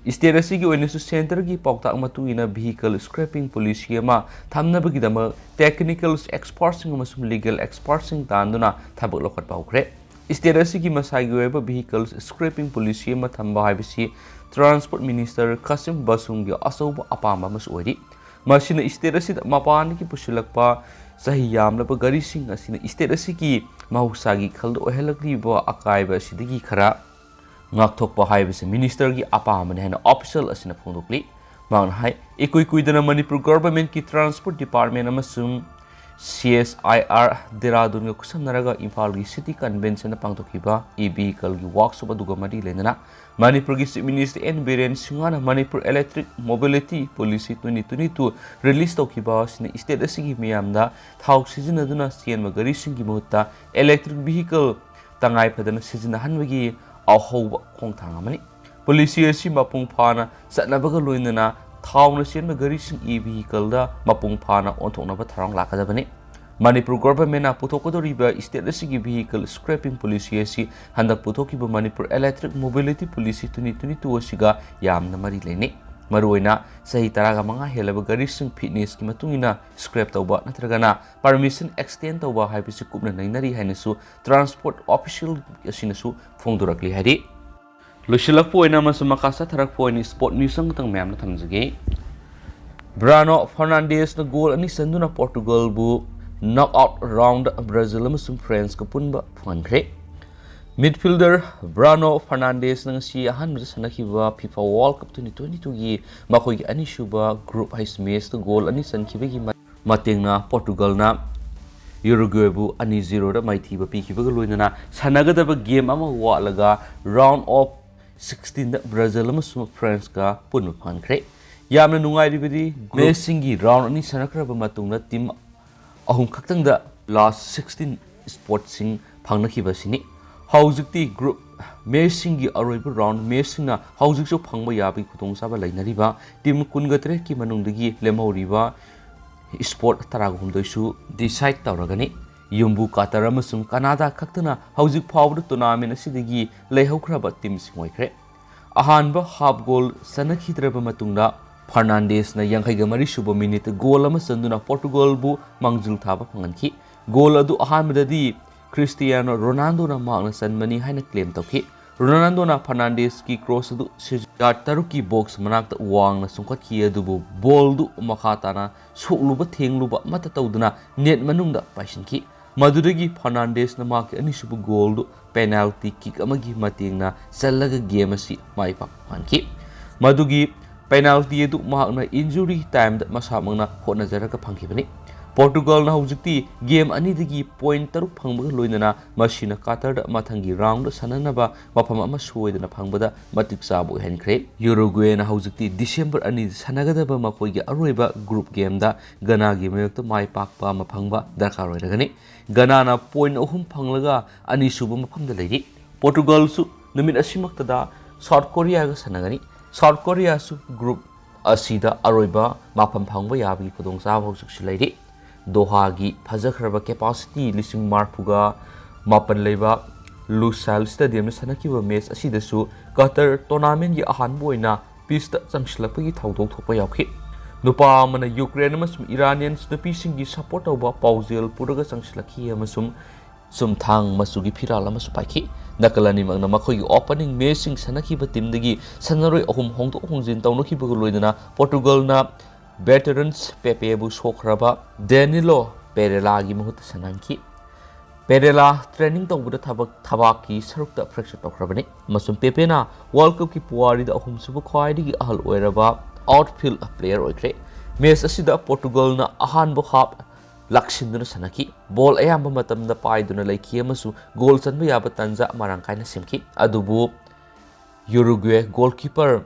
ꯏꯁꯇꯦꯠ ꯑꯁꯤꯒꯤ ꯑꯣꯏꯅꯁꯨ ꯁꯦꯟꯇꯔꯒꯤ ꯄꯥꯎꯇꯥꯛ ꯃꯇꯨꯡ ꯏꯟꯅ ꯚꯤꯍꯤꯀꯜ ꯁ꯭ꯀ꯭ꯔꯦꯄꯤꯡ ꯄꯣꯂꯤꯁꯤ ꯑꯃ ꯊꯝꯅꯕꯒꯤꯗꯃꯛ ꯇꯦꯛꯅꯤꯀꯦꯜ ꯑꯦꯛꯁꯄꯔꯠꯁꯤꯡ ꯑꯃꯁꯨꯡ ꯂꯤꯒꯦꯜ ꯑꯦꯛꯁꯄꯔꯠꯁꯤꯡ ꯇꯥꯟꯗꯨꯅ ꯊꯕꯛ ꯂꯧꯈꯠꯄ ꯍꯧꯈ꯭ꯔꯦ꯫ ꯏꯁꯇꯦꯠ ꯑꯁꯤꯒꯤ ꯃꯁꯥꯒꯤ ꯑꯣꯏꯕ ꯚꯤꯍꯤꯀꯜ ꯁ꯭ꯀ꯭ꯔꯦꯄꯤꯡ ꯄꯣꯂꯤꯁꯤ ꯑꯃ ꯊꯝꯕ ꯍꯥꯏꯕꯁꯤ ꯇ꯭ꯔꯥꯟꯁꯄꯣꯔꯠ ꯃꯤꯅꯤꯁꯇꯔ ꯀꯥꯁꯤꯝ ꯕꯥꯁꯨꯝꯒꯤ ꯑꯆꯧꯕ ꯑꯄꯥꯝꯕ ꯑꯃꯁꯨ ꯑꯣꯏꯔꯤ꯫ ꯃꯁꯤꯅ ꯏꯁꯇꯦꯠ ꯑꯁꯤꯗ ꯃꯄꯥꯟꯗꯒꯤ ꯄꯨꯁꯤꯜꯂꯛꯄ ꯆꯍꯤ ꯌꯥꯝꯂꯕ ꯒꯥꯔꯤꯁꯤꯡ ꯑꯁꯤꯅ ꯏꯁꯇꯦꯠ ꯑꯁꯤꯒꯤ ꯃꯍꯧꯁꯥꯒꯤ ꯈꯜꯗ ꯑꯣꯏꯍꯜꯂꯛꯂꯤꯕ ꯑꯀꯥꯏꯕ ꯑꯁꯤꯗꯒꯤ ꯈꯔ ꯉꯥꯛꯊꯣꯛꯄ ꯍꯥꯏꯕꯁꯤ ꯃꯤꯅꯤꯁꯇꯔꯒꯤ ꯑꯄꯥꯝꯕꯅꯤ ꯍꯥꯏꯅ ꯑꯣꯐꯤꯁꯤꯌꯦꯜ ꯑꯁꯤꯅ ꯐꯣꯡꯗꯣꯛꯂꯤ꯫ ꯃꯍꯥꯛꯅ ꯍꯥꯏ, ꯏꯀꯨꯏ ꯀꯨꯏꯗꯅ ꯃꯅꯤꯄꯨꯔ ꯒꯣꯚꯔꯟꯃꯦꯟꯠꯀꯤ ꯇ꯭ꯔꯥꯟꯁꯄꯣꯔꯠ ꯗꯤꯄꯥꯔꯠꯃꯦꯟꯠ ꯑꯃꯁꯨꯡ ꯁꯤ ꯑꯦꯁ ꯑꯥꯏ ꯑꯥꯔ ꯗꯦꯔꯥꯗꯨꯟꯒ ꯈꯨꯠꯁꯝꯅꯔꯒ ꯏꯝꯐꯥꯜꯒꯤ ꯁꯤꯇꯤ ꯀꯟꯚꯦꯟꯁꯟꯗ ꯄꯥꯡꯊꯣꯛꯈꯤꯕ ꯏ ꯚꯤꯍꯤꯀꯜꯒꯤ ꯋꯥꯛꯁꯣꯞ ꯑꯗꯨꯒ ꯃꯔꯤ ꯂꯩꯅꯅ ꯃꯅꯤꯄꯨꯔꯒꯤ ꯆꯤꯐ ꯃꯤꯅꯤꯁꯇꯔ ꯑꯦꯟ ꯕꯤꯔꯦꯟ ꯁꯤꯡꯍꯅ Manipur electric mobility policy twenty twenty two release ꯇꯧꯈꯤꯕ ꯑꯁꯤꯅ ꯏꯁꯇꯦꯠ ꯑꯁꯤꯒꯤ ꯃꯤꯌꯥꯝꯗ ꯊꯥꯎ ꯁꯤꯖꯤꯟꯅꯗꯨꯅ ꯆꯦꯟꯕ ꯒꯥꯔꯤꯁꯤꯡꯒꯤ ꯃꯍꯨꯠꯇ ꯏꯂꯦꯛꯇ꯭ꯔꯤꯛ ꯚꯤꯍꯤꯀꯜ ꯇꯉꯥꯏ ꯐꯗꯅ ꯁꯤꯖꯤꯟꯅꯍꯟꯕꯒꯤ ꯑꯍꯧꯕ ꯈꯣꯡꯊꯥꯡ ꯑꯃꯅꯤ꯫ ꯄꯣꯂꯤꯁꯤ ꯑꯁꯤ ꯃꯄꯨꯡ ꯐꯥꯅ ꯆꯠꯅꯕꯒ ꯂꯣꯏꯅꯅ ꯊꯥꯎꯅ ꯆꯦꯟꯕ ꯒꯥꯔꯤꯁꯤꯡ ꯏ ꯚꯤꯍꯤꯀꯜꯗ ꯃꯄꯨꯡ ꯐꯥꯅ ꯑꯣꯟꯊꯣꯛꯅꯕ ꯊꯧꯔꯥꯡ ꯂꯥꯛꯀꯗꯕꯅꯤ꯫ ꯃꯅꯤꯄꯨꯔ ꯒꯣꯚꯔꯟꯃꯦꯟꯠꯅ ꯄꯨꯊꯣꯛꯀꯗꯧꯔꯤꯕ ꯏꯁꯇꯦꯠ ꯑꯁꯤꯒꯤ ꯚꯤꯍꯤꯀꯜ ꯁ꯭ꯀ꯭ꯔꯦꯄꯤꯡ ꯄꯣꯂꯤꯁꯤ ꯑꯁꯤ ꯍꯟꯗꯛ ꯄꯨꯊꯣꯛꯈꯤꯕ Manipur electric mobility policy twenty twenty two ꯑꯁꯤꯒ ꯌꯥꯝꯅ ꯃꯔꯤ ꯂꯩꯅꯩ꯫ ꯃꯔꯨꯑꯣꯏꯅ ꯆꯍꯤ ꯇꯔꯥꯒ ꯃꯉꯥ ꯍꯦꯜꯂꯕ ꯒꯥꯔꯤꯁꯤꯡ ꯐꯤꯠꯅꯦꯁꯀꯤ ꯃꯇꯨꯡ ꯏꯟꯅ ꯁ꯭ꯀ꯭ꯔꯦꯞ ꯇꯧꯕ ꯅꯠꯇ꯭ꯔꯒꯅ ꯄꯔꯃꯤꯁꯟ ꯑꯦꯛꯁꯇꯦꯟ ꯇꯧꯕ ꯍꯥꯏꯕꯁꯤ ꯀꯨꯞꯅ ꯅꯩꯅꯔꯤ ꯍꯥꯏꯅꯁꯨ ꯇ꯭ꯔꯥꯟꯁꯄꯣꯔꯠ ꯑꯣꯐꯤꯁꯤꯌꯦꯜ ꯑꯁꯤꯅꯁꯨ ꯐꯣꯡꯗꯣꯔꯛꯂꯤ ꯍꯥꯏꯔꯤ꯫ ꯂꯣꯏꯁꯤꯜꯂꯛꯄ ꯑꯣꯏꯅ ꯑꯃꯁꯨꯡ ꯃꯈꯥ ꯆꯠꯊꯔꯛꯄ ꯑꯣꯏꯅ ꯁ꯭ꯄꯣꯔꯠ ꯅ꯭ꯌꯨꯁ ꯑꯃꯈꯛꯇꯪ ꯃꯌꯥꯝꯅ ꯊꯝꯖꯒꯦ꯫ ꯕ꯭ꯔꯥꯅꯣ ꯐꯔꯅꯥꯟꯗꯦꯁꯅ ꯒꯣꯜ ꯑꯅꯤ ꯆꯟꯗꯨꯅ ꯄꯣꯔꯇꯨꯒꯜꯕꯨ ꯅꯣꯛ ꯑꯥꯎꯠ ꯔꯥꯎꯟꯗ ꯕ꯭ꯔꯥꯖꯤꯜ ꯑꯃꯁꯨꯡ ꯐ꯭ꯔꯦꯟꯁꯀ ꯄꯨꯟꯕ ꯐꯪꯍꯟꯈ꯭ꯔꯦ꯫ ꯃꯤꯗꯐꯤꯜꯗꯔ ꯕ꯭ꯔꯥꯅꯣ ꯐꯔꯅꯥꯟꯗꯦꯁꯅ ꯉꯁꯤ ꯑꯍꯥꯟꯕꯗ ꯁꯥꯟꯅꯈꯤꯕ FIFA world cup twenty twenty ꯇꯨꯒꯤ ꯃꯈꯣꯏꯒꯤ ꯑꯅꯤꯁꯨꯕ ꯒ꯭ꯔꯨꯞ ꯍꯩꯁ ꯃꯦꯆꯇ ꯒꯣꯜ ꯑꯅꯤ ꯆꯟꯈꯤꯕꯒꯤ ꯃꯇꯦꯡꯅ ꯄꯣꯔꯇꯨꯒꯜꯅ ꯌꯨꯔꯨꯒ꯭ꯋꯦꯕꯨ ꯑꯅꯤ ꯖꯤꯔꯣꯗ ꯃꯥꯏꯊꯤꯕ ꯄꯤꯈꯤꯕꯒ ꯂꯣꯏꯅꯅ ꯁꯥꯟꯅꯒꯗꯕ ꯒꯦꯝ ꯑꯃ ꯋꯥꯠꯂꯒ ꯔꯥꯎꯟ ꯑꯣꯐ ꯁꯤꯛꯁꯇꯤꯟꯗ ꯕ꯭ꯔꯥꯖꯤꯜ ꯑꯃꯁꯨꯡ ꯐ꯭ꯔꯥꯟꯁꯀ ꯄꯨꯟꯕ ꯐꯪꯈ꯭ꯔꯦ꯫ ꯌꯥꯝꯅ ꯅꯨꯡꯉꯥꯏꯔꯤꯕꯗꯤ ꯃꯦꯆꯁꯤꯡꯒꯤ ꯔꯥꯎꯟ ꯑꯅꯤ ꯁꯥꯟꯅꯈ꯭ꯔꯕ ꯃꯇꯨꯡꯗ ꯇꯤꯝ ꯑꯍꯨꯝ ꯈꯛꯇꯪꯗ ꯂꯥꯁ ꯁꯤꯛꯁꯇꯤꯟ ꯁ꯭ꯄꯣꯠꯁꯤꯡ ꯐꯪꯅꯈꯤꯕ ꯑꯁꯤꯅꯤ꯫ ꯍꯧꯖꯤꯛꯇꯤ ꯒ꯭ꯔꯨꯞ ꯃꯦꯆꯁꯤꯡꯒꯤ ꯑꯔꯣꯏꯕ ꯔꯥꯎꯟ ꯃꯦꯆꯁꯤꯡꯅ ꯍꯧꯖꯤꯛꯁꯨ ꯐꯪꯕ ꯌꯥꯕꯒꯤ ꯈꯨꯗꯣꯡꯆꯥꯕ ꯂꯩꯅꯔꯤꯕ ꯇꯤꯝ ꯀꯨꯟꯒ ꯇꯔꯦꯠꯀꯤ ꯃꯅꯨꯡꯗꯒꯤ ꯂꯦꯝꯍꯧꯔꯤꯕ ꯁ꯭ꯄꯣꯠ ꯇꯔꯥꯒ ꯍꯨꯝꯗꯣꯏꯁꯨ ꯗꯤꯁꯥꯏꯗ ꯇꯧꯔꯒꯅꯤ꯫ ꯌꯨꯝꯕꯨ ꯀꯥꯇꯔ ꯑꯃꯁꯨꯡ ꯀꯅꯥꯗꯥ ꯈꯛꯇꯅ ꯍꯧꯖꯤꯛ ꯐꯥꯎꯕꯗ ꯇꯣꯔꯅꯥꯃꯦꯟ ꯑꯁꯤꯗꯒꯤ ꯂꯩꯍꯧꯈ꯭ꯔꯕ ꯇꯤꯝꯁꯤꯡ ꯑꯣꯏꯈ꯭ꯔꯦ꯫ ꯑꯍꯥꯟꯕ ꯍꯥꯞ ꯒꯣꯜ ꯆꯟꯅꯈꯤꯗ꯭ꯔꯕ ꯃꯇꯨꯡꯗ ꯐꯔꯅꯥꯟꯗꯦꯁꯅ ꯌꯥꯡꯈꯩꯒ ꯃꯔꯤ ꯁꯨꯕ ꯃꯤꯅꯤꯠꯇ ꯒꯣꯜ ꯑꯃ ꯆꯟꯗꯨꯅ ꯄꯣꯔꯇꯨꯒꯜꯕꯨ ꯃꯥꯡꯖꯤꯜ ꯊꯥꯕ ꯐꯪꯍꯟꯈꯤ꯫ ꯒꯣꯜ ꯑꯗꯨ ꯑꯍꯥꯟꯕꯗꯗꯤ ꯈ꯭ꯔꯤꯁꯇꯤꯌꯥꯅꯣ ꯔꯣꯅꯥꯜꯗꯣꯅ ꯃꯍꯥꯛꯅ ꯆꯟꯕꯅꯤ ꯍꯥꯏꯅ ꯀ꯭ꯂꯦꯝ ꯇꯧꯈꯤ꯫ ꯔꯣꯅꯥꯜꯗꯣꯅ ꯐꯔꯅꯥꯟꯗꯦꯁꯀꯤ ꯀ꯭ꯔꯣꯁ ꯑꯗꯨ ꯁꯤꯖꯥꯔ ꯇꯔꯨꯛꯀꯤ ꯕꯣꯛꯁ ꯃꯅꯥꯛꯇ ꯋꯥꯡꯅ ꯆꯣꯡꯈꯠꯈꯤ, ꯑꯗꯨꯕꯨ ꯕꯣꯜꯗꯨ ꯃꯈꯥ ꯇꯥꯅ ꯁꯣꯛꯂꯨꯕ ꯊꯦꯡꯂꯨꯕ ꯑꯃꯠꯇ ꯇꯧꯗꯅ ꯅꯦꯠ ꯃꯅꯨꯡꯗ ꯄꯥꯏꯁꯤꯟꯈꯤ꯫ ꯃꯗꯨꯗꯒꯤ ꯐꯔꯅꯥꯟꯗꯦꯁꯅ ꯃꯍꯥꯛꯀꯤ ꯑꯅꯤꯁꯨꯕ ꯒꯣꯜꯗꯨ ꯄꯦꯅꯥꯜꯇꯤ ꯀꯤꯛ ꯑꯃꯒꯤ ꯃꯇꯦꯡꯅ ꯆꯜꯂꯒ ꯒꯦꯝ ꯑꯁꯤ ꯃꯥꯏ ꯄꯥꯛꯄ ꯐꯪꯍꯟꯈꯤ꯫ ꯃꯗꯨꯒꯤ ꯄꯦꯅꯥꯜꯇꯤ ꯑꯗꯨ ꯃꯍꯥꯛꯅ ꯏꯟꯖꯨꯔꯤ ꯇꯥꯏꯝꯗ ꯃꯁꯥꯃꯛꯅ ꯍꯣꯠꯅꯖꯔꯒ ꯐꯪꯈꯤꯕꯅꯤ꯫ ꯄꯣꯔꯇꯨꯒꯜꯅ ꯍꯧꯖꯤꯛꯇꯤ ꯒꯦꯝ ꯑꯅꯤꯗꯒꯤ ꯄꯣꯏꯟꯠ ꯇꯔꯨꯛ ꯐꯪꯕꯒ ꯂꯣꯏꯅꯅ ꯃꯁꯤꯅ ꯀꯥꯇꯔꯗ ꯃꯊꯪꯒꯤ ꯔꯥꯎꯟꯗ ꯁꯥꯟꯅꯅꯕ ꯃꯐꯝ ꯑꯃ ꯁꯣꯏꯗꯅ ꯐꯪꯕꯗ ꯃꯇꯤꯛ ꯆꯥꯕ ꯑꯣꯏꯍꯟꯈ꯭ꯔꯦ꯫ ꯌꯨꯔꯨꯒ꯭ꯋꯦꯅ ꯍꯧꯖꯤꯛꯇꯤ ꯗꯤꯁꯦꯝꯕꯔ ꯑꯅꯤꯗ ꯁꯥꯟꯅꯒꯗꯕ ꯃꯈꯣꯏꯒꯤ ꯑꯔꯣꯏꯕ ꯒ꯭ꯔꯨꯞ ꯒꯦꯝꯗ ꯘꯅꯥꯒꯤ ꯃꯥꯌꯣꯛꯇ ꯃꯥꯏ ꯄꯥꯛꯄ ꯑꯃ ꯐꯪꯕ ꯗꯔꯀꯥꯔ ꯑꯣꯏꯔꯒꯅꯤ꯫ ꯘꯅꯥꯅ ꯄꯣꯏꯟꯠ ꯑꯍꯨꯝ ꯐꯪꯂꯒ ꯑꯅꯤꯁꯨꯕ ꯃꯐꯝꯗ ꯂꯩꯔꯤ꯫ ꯄꯣꯔꯇꯨꯒꯜꯁꯨ ꯅꯨꯃꯤꯠ ꯑꯁꯤꯃꯛꯇꯗ ꯁꯥꯎꯠ ꯀꯣꯔꯤꯌꯥꯒ ꯁꯥꯟꯅꯒꯅꯤ꯫ ꯁꯥꯎꯠ ꯀꯣꯔꯤꯌꯥꯁꯨ ꯒ꯭ꯔꯨꯞ ꯑꯁꯤꯗ ꯑꯔꯣꯏꯕ ꯃꯐꯝ ꯐꯪꯕ ꯌꯥꯕꯒꯤ ꯈꯨꯗꯣꯡꯆꯥꯕ ꯍꯧꯖꯤꯛꯁꯨ ꯂꯩꯔꯤ꯫ ꯗꯣꯍꯥꯒꯤ ꯐꯖꯈ꯭ꯔꯕ ꯀꯦꯄꯥꯁꯤꯇꯤ ꯂꯤꯁꯤꯡ ꯃꯔꯤꯐꯨꯒ ꯃꯥꯄꯟ ꯂꯩꯕ ꯂꯨꯁꯥꯏꯜ ꯁ꯭ꯇꯦꯗꯤꯌꯝꯗ ꯁꯥꯟꯅꯈꯤꯕ ꯃꯦꯆ ꯑꯁꯤꯗꯁꯨ ꯀꯇꯔ ꯇꯣꯔꯅꯥꯃꯦꯟꯒꯤ ꯑꯍꯥꯟꯕ ꯑꯣꯏꯅ ꯄꯤꯁꯇ ꯆꯪꯁꯤꯜꯂꯛꯄꯒꯤ ꯊꯧꯗꯣꯛ ꯊꯣꯛꯄ ꯌꯥꯎꯈꯤ꯫ ꯅꯨꯄꯥ ꯑꯃꯅ ꯌꯨꯀ꯭ꯔꯦꯟ ꯑꯃꯁꯨꯡ ꯏꯔꯥꯅꯤꯌꯟꯁ ꯅꯨꯄꯤꯁꯤꯡꯒꯤ ꯁꯄꯣꯔꯠ ꯇꯧꯕ ꯄꯥꯎꯖꯦꯜ ꯄꯨꯔꯒ ꯆꯪꯁꯤꯜꯂꯛꯈꯤ ꯑꯃꯁꯨꯡ ꯆꯨꯝꯊꯥꯡ ꯃꯆꯨꯒꯤ ꯐꯤꯔꯥꯜ ꯑꯃꯁꯨ ꯄꯥꯏꯈꯤ꯫ ꯅꯥꯀꯜ ꯑꯅꯤꯃꯛꯅ ꯃꯈꯣꯏꯒꯤ ꯑꯣꯄꯅꯤꯡ ꯃꯦꯆꯁꯤꯡ ꯁꯥꯟꯅꯈꯤꯕ ꯇꯤꯝꯗꯒꯤ ꯁꯥꯟꯅꯔꯣꯏ ꯑꯍꯨꯝ ꯍꯣꯡꯗꯣꯛ ꯍꯣꯡꯖꯤꯟ ꯇꯧꯅꯈꯤꯕꯒ ꯂꯣꯏꯅꯅ ꯄꯣꯔꯇꯨꯒꯜꯅ ꯚꯦꯇꯔꯟꯁ ꯄꯦꯄꯦꯕꯨ ꯁꯣꯛꯈ꯭ꯔꯕ ꯗꯦꯅꯤꯂꯣ ꯄꯦꯔꯦꯂꯥꯒꯤ ꯃꯍꯨꯠꯇ ꯁꯥꯟꯅꯍꯟꯈꯤ꯫ ꯄꯦꯔꯦꯂꯥ ꯇ꯭ꯔꯦꯅꯤꯡ ꯇꯧꯕꯗ ꯊꯕꯛ ꯊꯕꯥꯛꯀꯤ ꯁꯔꯨꯛꯇ ꯐ꯭ꯔꯦꯛꯆꯔ ꯇꯧꯈ꯭ꯔꯕꯅꯤ ꯑꯃꯁꯨꯡ ꯄꯦꯄꯦꯅ ꯋꯥꯔꯜꯗ ꯀꯞꯀꯤ ꯄꯨꯋꯥꯔꯤꯗ ꯑꯍꯨꯝꯁꯨꯕ ꯈ꯭ꯋꯥꯏꯗꯒꯤ ꯑꯍꯜ ꯑꯣꯏꯔꯕ ꯑꯥꯎꯠꯐꯤꯜꯗ ꯄ꯭ꯂꯦꯌꯔ ꯑꯣꯏꯈ꯭ꯔꯦ꯫ ꯃꯦꯆ ꯑꯁꯤꯗ ꯄꯣꯔꯇꯨꯒꯜꯅ ꯑꯍꯥꯟꯕ ꯍꯥꯞ ꯂꯥꯛꯁꯤꯟꯗꯨꯅ ꯁꯥꯟꯅꯈꯤ꯫ ꯕꯣꯜ ꯑꯌꯥꯝꯕ ꯃꯇꯝꯗ ꯄꯥꯏꯗꯨꯅ ꯂꯩꯈꯤ ꯑꯃꯁꯨꯡ ꯒꯣꯜ ꯆꯟꯕ ꯌꯥꯕ ꯇꯥꯟꯖꯥ ꯃꯔꯥꯡ ꯀꯥꯏꯅ ꯁꯦꯝꯈꯤ꯫ ꯑꯗꯨꯕꯨ ꯌꯨꯔꯨꯒ꯭ꯋꯦ ꯒꯣꯜꯀꯤꯄꯔ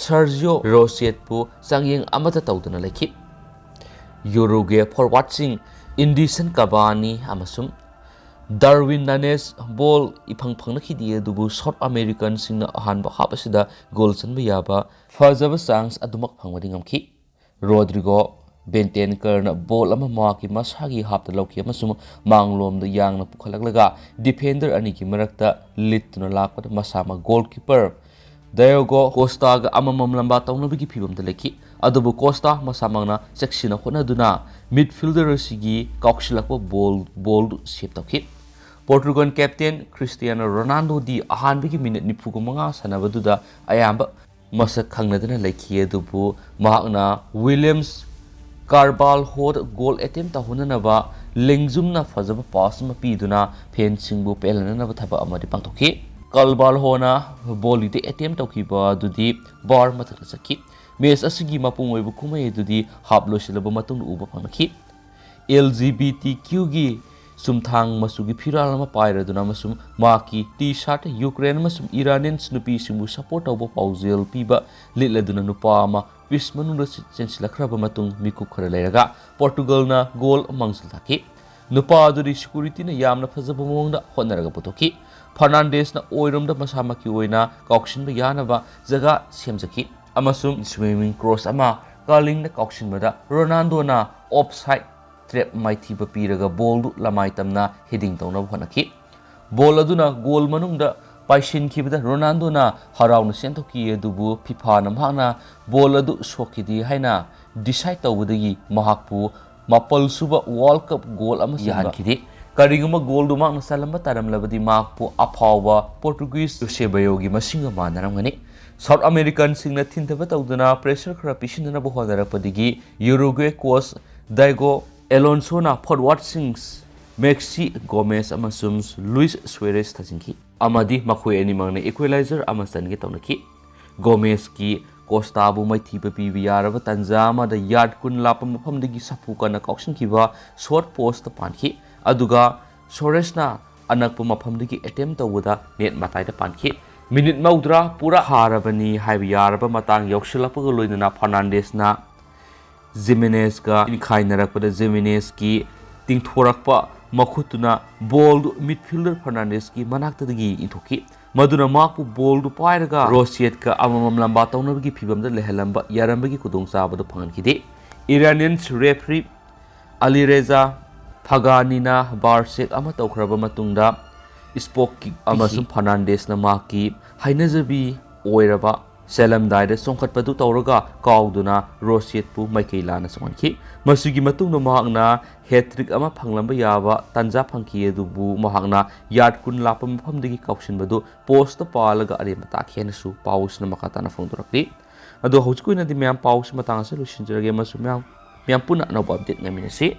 ꯁꯔꯖꯤꯑꯣ ꯔꯣꯁꯦꯠꯄꯨ ꯆꯥꯡꯌꯦꯡ ꯑꯃꯠꯇ ꯇꯧꯗꯅ ꯂꯩꯈꯤ꯫ ꯌꯨꯔꯨꯒ꯭ꯋꯦ ꯐꯣꯔꯋꯥꯔꯗꯁꯤꯡ ꯏꯟꯗꯤꯁꯟ ꯀꯕꯥꯅꯤ ꯑꯃꯁꯨꯡ ꯗꯥꯔꯋꯤꯟ ꯅꯥꯅꯦꯁ ꯕꯣꯜ ꯏꯐꯪ ꯐꯪꯅꯈꯤꯗꯦ, ꯑꯗꯨꯕꯨ ꯁꯥꯎꯠ ꯑꯃꯦꯔꯤꯀꯟꯁꯤꯡꯅ ꯑꯍꯥꯟꯕ ꯍꯥꯞ ꯑꯁꯤꯗ ꯒꯣꯜ ꯆꯟꯕ ꯌꯥꯕ ꯐꯖꯕ ꯆꯥꯟꯁ ꯑꯗꯨꯃꯛ ꯐꯪꯕꯗꯤ ꯉꯝꯈꯤ꯫ ꯔꯣꯗ꯭ꯔꯤꯒꯣ ꯕꯦꯟꯇꯦꯟꯀꯔꯅ ꯕꯣꯜ ꯑꯃ ꯃꯍꯥꯛꯀꯤ ꯃꯁꯥꯒꯤ ꯍꯥꯞꯇ ꯂꯧꯈꯤ ꯑꯃꯁꯨꯡ ꯃꯥꯡꯂꯣꯝꯗ ꯌꯥꯡꯅ ꯄꯨꯈꯠꯂꯛꯂꯒ ꯗꯤꯐꯦꯟꯗꯔ ꯑꯅꯤꯒꯤ ꯃꯔꯛꯇ ꯂꯤꯠꯇꯨꯅ ꯂꯥꯛꯄꯗ ꯃꯁꯥꯃꯛ ꯒꯣꯜꯀꯤꯄꯔ ꯗꯥꯌꯣꯒꯣ ꯀꯣꯁꯇꯥꯒ ꯑꯃꯃꯝ ꯂꯝꯕꯥ ꯇꯧꯅꯕꯒꯤ ꯐꯤꯚꯝꯗ ꯂꯩꯈꯤ꯫ ꯑꯗꯨꯕꯨ ꯀꯣꯁꯇꯥ ꯃꯁꯥꯃꯛꯅ ꯆꯦꯛꯁꯤꯟꯅ ꯍꯣꯠꯅꯗꯨꯅ ꯃꯤꯗꯐꯤꯜꯗꯔ ꯑꯁꯤꯒꯤ ꯀꯥꯎꯁꯤꯜꯂꯛꯄ ꯕꯣꯜ, ꯕꯣꯜꯗꯨ ꯁꯦꯞ ꯇꯧꯈꯤ꯫ ꯄꯣꯔꯇꯨꯒꯜ ꯀꯦꯞꯇꯦꯟ ꯈ꯭ꯔꯤꯁꯇꯤꯌꯥꯅꯣ ꯔꯣꯅꯥꯜꯗꯣꯗꯤ ꯑꯍꯥꯟꯕꯒꯤ ꯃꯤꯅꯤꯠ ꯅꯤꯐꯨꯒ ꯃꯉꯥ ꯁꯥꯟꯅꯕꯗꯨꯗ ꯑꯌꯥꯝꯕ ꯃꯁꯛ ꯈꯪꯅꯗꯅ ꯂꯩꯈꯤ, ꯑꯗꯨꯕꯨ ꯃꯍꯥꯛꯅ ꯋꯤꯂꯤꯌꯝꯁ ꯀꯥꯔꯕꯥꯜꯍꯣꯗ ꯒꯣꯜ ꯑꯦꯇꯦꯝ ꯇꯧꯍꯟꯅꯅꯕ ꯂꯦꯡꯖꯨꯝꯅ ꯐꯖꯕ ꯄꯥꯁ ꯑꯃ ꯄꯤꯗꯨꯅ ꯐꯦꯟꯁꯤꯡꯕꯨ ꯄꯦꯜꯍꯟꯅꯅꯕ ꯊꯕꯛ ꯑꯃꯗꯤ ꯄꯥꯡꯊꯣꯛꯈꯤ꯫ ꯀꯥꯔꯕꯥꯜꯍꯣꯅ ꯕꯣꯜꯗꯨꯗꯤ ꯑꯦꯇꯦꯝ ꯇꯧꯈꯤꯕ ꯑꯗꯨꯗꯤ ꯕꯥꯔ ꯃꯊꯛꯇ ꯆꯠꯈꯤ꯫ ꯃꯦꯆ ꯑꯁꯤꯒꯤ ꯃꯄꯨꯡ ꯑꯣꯏꯕ ꯀꯨꯝꯍꯩ ꯑꯗꯨꯗꯤ ꯍꯥꯞ ꯂꯣꯏꯁꯤꯜꯂꯕ ꯃꯇꯨꯡꯗ ꯎꯕ ꯐꯪꯂꯛꯈꯤ꯫ ꯑꯦꯜ ꯖꯤ ꯕꯤ ꯇꯤ ꯀ꯭ꯌꯨꯒꯤ ꯆꯨꯝꯊꯥꯡ ꯃꯆꯨꯒꯤ ꯐꯤꯔꯥꯜ ꯑꯃ ꯄꯥꯏꯔꯗꯨꯅ ꯑꯃꯁꯨꯡ ꯃꯍꯥꯛꯀꯤ ꯇꯤ ꯁꯥꯔꯠ ꯌꯨꯀ꯭ꯔꯦꯟ ꯑꯃꯁꯨꯡ ꯏꯔꯥꯅꯤꯌꯟꯁ ꯅꯨꯄꯤꯁꯤꯡꯕꯨ ꯁꯄꯣꯔꯠ ꯇꯧꯕ ꯄꯥꯎꯖꯦꯜ ꯄꯤꯕ ꯂꯤꯠꯂꯗꯨꯅ ꯅꯨꯄꯥ ꯑꯃ ꯄꯤꯆ ꯃꯅꯨꯡꯗ ꯆꯦꯟꯁꯤꯜꯂꯛꯈ꯭ꯔꯕ ꯃꯇꯨꯡ ꯃꯤꯀꯨꯞ ꯈꯔ ꯂꯩꯔꯒ ꯄꯣꯔꯇꯨꯒꯜꯅ ꯒꯣꯜ ꯃꯥꯡꯖꯤꯜ ꯊꯥꯈꯤ꯫ ꯅꯨꯄꯥ ꯑꯗꯨꯗꯤ ꯁꯦꯀ꯭ꯌꯨꯔꯤꯇꯤꯅ ꯌꯥꯝꯅ ꯐꯖꯕ ꯃꯑꯣꯡꯗ ꯍꯣꯠꯅꯔꯒ ꯄꯨꯊꯣꯛꯈꯤ꯫ ꯐꯔꯅꯥꯟꯗꯦꯁꯅ ꯑꯣꯏꯔꯣꯝꯗ ꯃꯁꯥꯃꯛꯀꯤ ꯑꯣꯏꯅ ꯀꯥꯎꯁꯤꯟꯕ ꯌꯥꯅꯕ ꯖꯒꯥ ꯁꯦꯝꯖꯈꯤ ꯑꯃꯁꯨꯡ ꯁ꯭ꯋꯤꯃꯤꯡ ꯀ꯭ꯔꯣꯁ ꯑꯃ ꯀꯥꯔꯂꯤꯡꯅ ꯀꯥꯎꯁꯤꯟꯕꯗ ꯔꯣꯅꯥꯜꯗꯣꯅ ꯑꯣꯐ ꯁꯥꯏꯠ ꯇ꯭ꯔꯦꯞ ꯃꯥꯏꯊꯤꯕ ꯄꯤꯔꯒ ꯕꯣꯜꯗꯨ ꯂꯃꯥꯏ ꯇꯝꯅ ꯍꯦꯗꯤꯡ ꯇꯧꯅꯕ ꯍꯣꯠꯅꯈꯤ꯫ ꯕꯣꯜ ꯑꯗꯨꯅ ꯒꯣꯜ ꯃꯅꯨꯡꯗ ꯄꯥꯏꯁꯤꯟꯈꯤꯕꯗ ꯔꯣꯅꯥꯜꯗꯣꯅ ꯍꯔꯥꯎꯅ ꯆꯦꯟꯊꯣꯛꯈꯤ, ꯑꯗꯨꯕꯨ ꯐꯤꯐꯥꯅ ꯃꯍꯥꯛꯅ ꯕꯣꯜ ꯑꯗꯨ ꯁꯣꯛꯈꯤꯗꯦ ꯍꯥꯏꯅ ꯗꯤꯁꯥꯏꯠ ꯇꯧꯕꯗꯒꯤ ꯃꯍꯥꯛꯄꯨ ꯃꯥꯄꯜ ꯁꯨꯕ ꯋꯥꯔꯜꯗ ꯀꯞ ꯒꯣꯜ ꯑꯃ ꯌꯥꯍꯟꯈꯤꯗꯦ꯫ ꯀꯔꯤꯒꯨꯝꯕ ꯒꯣꯜꯗꯨ ꯃꯍꯥꯛꯅ ꯆꯜꯂꯝꯕ ꯇꯥꯔꯝꯂꯕꯗꯤ ꯃꯍꯥꯛꯄꯨ ꯑꯐꯥꯎꯕ ꯄꯣꯔꯇꯨꯒꯤꯁ ꯌꯨꯁꯦꯕꯌꯣꯒꯤ ꯃꯁꯤꯡꯒ ꯃꯥꯟꯅꯔꯝꯒꯅꯤ꯫ ꯁꯥꯎꯠ ꯑꯃꯦꯔꯤꯀꯟꯁꯤꯡꯅ ꯊꯤꯟꯊꯕ ꯇꯧꯗꯨꯅ ꯄ꯭ꯔꯦꯁꯔ ꯈꯔ ꯄꯤꯁꯤꯟꯅꯅꯕ ꯍꯣꯠꯅꯔꯛꯄꯗꯒꯤ ꯌꯨꯔꯨꯒ꯭ꯋꯦ ꯀꯣꯆ ꯗꯥꯏꯒꯣ ꯑꯦꯂꯣꯟꯁꯣꯅ ꯐꯣꯔꯋꯥꯔꯗꯁꯤꯡ ꯃꯦꯛꯁꯤ ꯒꯣꯃꯦꯁ ꯑꯃꯁꯨꯡ ꯂꯨꯏꯁ ꯁꯨꯋꯦꯔꯦꯁ ꯊꯥꯖꯤꯟꯈꯤ ꯑꯃꯗꯤ ꯃꯈꯣꯏ ꯑꯅꯤꯃꯛꯅ ꯏꯀ꯭ꯋꯦꯂꯥꯏꯖꯔ ꯑꯃ ꯆꯟꯒꯦ ꯇꯧꯅꯈꯤ꯫ ꯒꯣꯃꯦꯁꯀꯤ ꯀꯣꯁꯇꯥꯕꯨ ꯃꯥꯏꯊꯤꯕ ꯄꯤꯕ ꯌꯥꯔꯕ ꯇꯥꯟꯖꯥ ꯑꯃꯗ ꯌꯥꯔꯗ ꯀꯨꯟ ꯂꯥꯞꯄ ꯃꯐꯝꯗꯒꯤ ꯁꯥꯐꯨ ꯀꯟꯅ ꯀꯥꯎꯁꯤꯟꯈꯤꯕ ꯁꯣꯔꯠ ꯄꯣꯁꯇ ꯄꯥꯟꯈꯤ꯫ ꯑꯗꯨꯒ ꯁꯣꯔꯦꯁꯅ ꯑꯅꯛꯄ ꯃꯐꯝꯗꯒꯤ ꯑꯦꯇꯦꯝ ꯇꯧꯕꯗ ꯅꯦꯠ ꯃꯇꯥꯏꯗ ꯄꯥꯟꯈꯤ꯫ ꯃꯤꯅꯤꯠ ꯃꯧꯗ꯭ꯔꯥ ꯄꯨꯔꯥ ꯍꯥꯔꯕꯅꯤ ꯍꯥꯏꯕ ꯌꯥꯔꯕ ꯃꯇꯥꯡ ꯌꯧꯁꯤꯜꯂꯛꯄꯒ ꯂꯣꯏꯅꯅ ꯐꯔꯅꯥꯟꯗꯦꯁꯅ ꯖꯤꯃꯦꯅꯦꯁꯀ ꯏꯟꯈꯥꯏꯅꯔꯛꯄꯗ ꯖꯤꯃꯦꯅꯦꯁꯀꯤ ꯇꯤꯡꯊꯣꯔꯛꯄ ꯃꯈꯨꯠꯇꯨꯅ ꯕꯣꯜꯗꯨ ꯃꯤꯗꯐꯤꯜꯗꯔ ꯐꯔꯅꯥꯟꯗꯦꯁꯀꯤ ꯃꯅꯥꯛꯇꯗꯒꯤ ꯏꯟꯊꯣꯛꯈꯤ꯫ ꯃꯗꯨꯅ ꯃꯍꯥꯛꯄꯨ ꯕꯣꯜꯗꯨ ꯄꯥꯏꯔꯒ ꯔꯣꯁꯤꯌꯦꯠꯀ ꯑꯃꯃꯝ ꯂꯝꯕꯥ ꯇꯧꯅꯕꯒꯤ ꯐꯤꯚꯝꯗ ꯂꯩꯍꯜꯂꯝꯕ ꯌꯥꯔꯝꯕꯒꯤ ꯈꯨꯗꯣꯡꯆꯥꯕꯗꯨ ꯐꯪꯍꯟꯈꯤꯗꯦ꯫ ꯏꯔꯥꯅꯤꯌꯟꯁ ꯔꯦꯐ꯭ꯔꯤ ꯑꯂꯤꯔꯦꯖꯥ ꯐꯒꯥꯅꯤꯅ ꯕꯥꯔ ꯆꯦꯛ ꯑꯃ ꯇꯧꯈ꯭ꯔꯕ ꯃꯇꯨꯡꯗ ꯏꯁꯄꯣꯛ ꯀꯤꯛ ꯑꯃꯁꯨꯡ ꯐꯔꯅꯥꯟꯗꯦꯁꯅ ꯃꯍꯥꯛꯀꯤ ꯍꯩꯅꯖꯕꯤ ꯑꯣꯏꯔꯕ ꯆꯦꯜꯂꯝꯗꯥꯏꯗ ꯆꯣꯡꯈꯠꯄꯗꯨ ꯇꯧꯔꯒ ꯀꯥꯎꯗꯨꯅ ꯔꯣꯁꯤꯌꯦꯠꯄꯨ ꯃꯥꯏꯀꯩ ꯂꯥꯟꯅ ꯆꯣꯡꯍꯟꯈꯤ꯫ ꯃꯁꯤꯒꯤ ꯃꯇꯨꯡꯗ ꯃꯍꯥꯛꯅ ꯍꯦꯇ꯭ꯔꯤꯛ ꯑꯃ ꯐꯪꯂꯝꯕ ꯌꯥꯕ ꯇꯥꯟꯖꯥ ꯐꯪꯈꯤ, ꯑꯗꯨꯕꯨ ꯃꯍꯥꯛꯅ ꯌꯥꯔꯗ ꯀꯨꯟ ꯂꯥꯞꯄ ꯃꯐꯝꯗꯒꯤ ꯀꯥꯎꯁꯤꯟꯕꯗꯨ ꯄꯣꯁꯇ ꯄꯥꯜꯂꯒ ꯑꯔꯦꯝꯕ ꯇꯥꯈꯤ ꯍꯥꯏꯅꯁꯨ ꯄꯥꯎꯁꯤꯅ ꯃꯈꯥ ꯇꯥꯅ ꯐꯣꯡꯗꯣꯔꯛꯂꯤ꯫ ꯑꯗꯣ ꯍꯧꯖꯤꯛꯀꯤ ꯑꯣꯏꯅꯗꯤ ꯃꯌꯥꯝ ꯄꯥꯎꯁꯤ ꯃꯇꯥꯡ ꯑꯁꯤꯗ ꯂꯣꯏꯁꯤꯟꯖꯔꯒꯦ ꯑꯃꯁꯨꯡ ꯃꯌꯥꯝ, ꯃꯌꯥꯝ ꯄꯨꯟꯅ ꯑꯅꯧꯕ ꯑꯞꯗꯦꯠ ꯉꯥꯏꯃꯤꯟꯅꯁꯤ꯫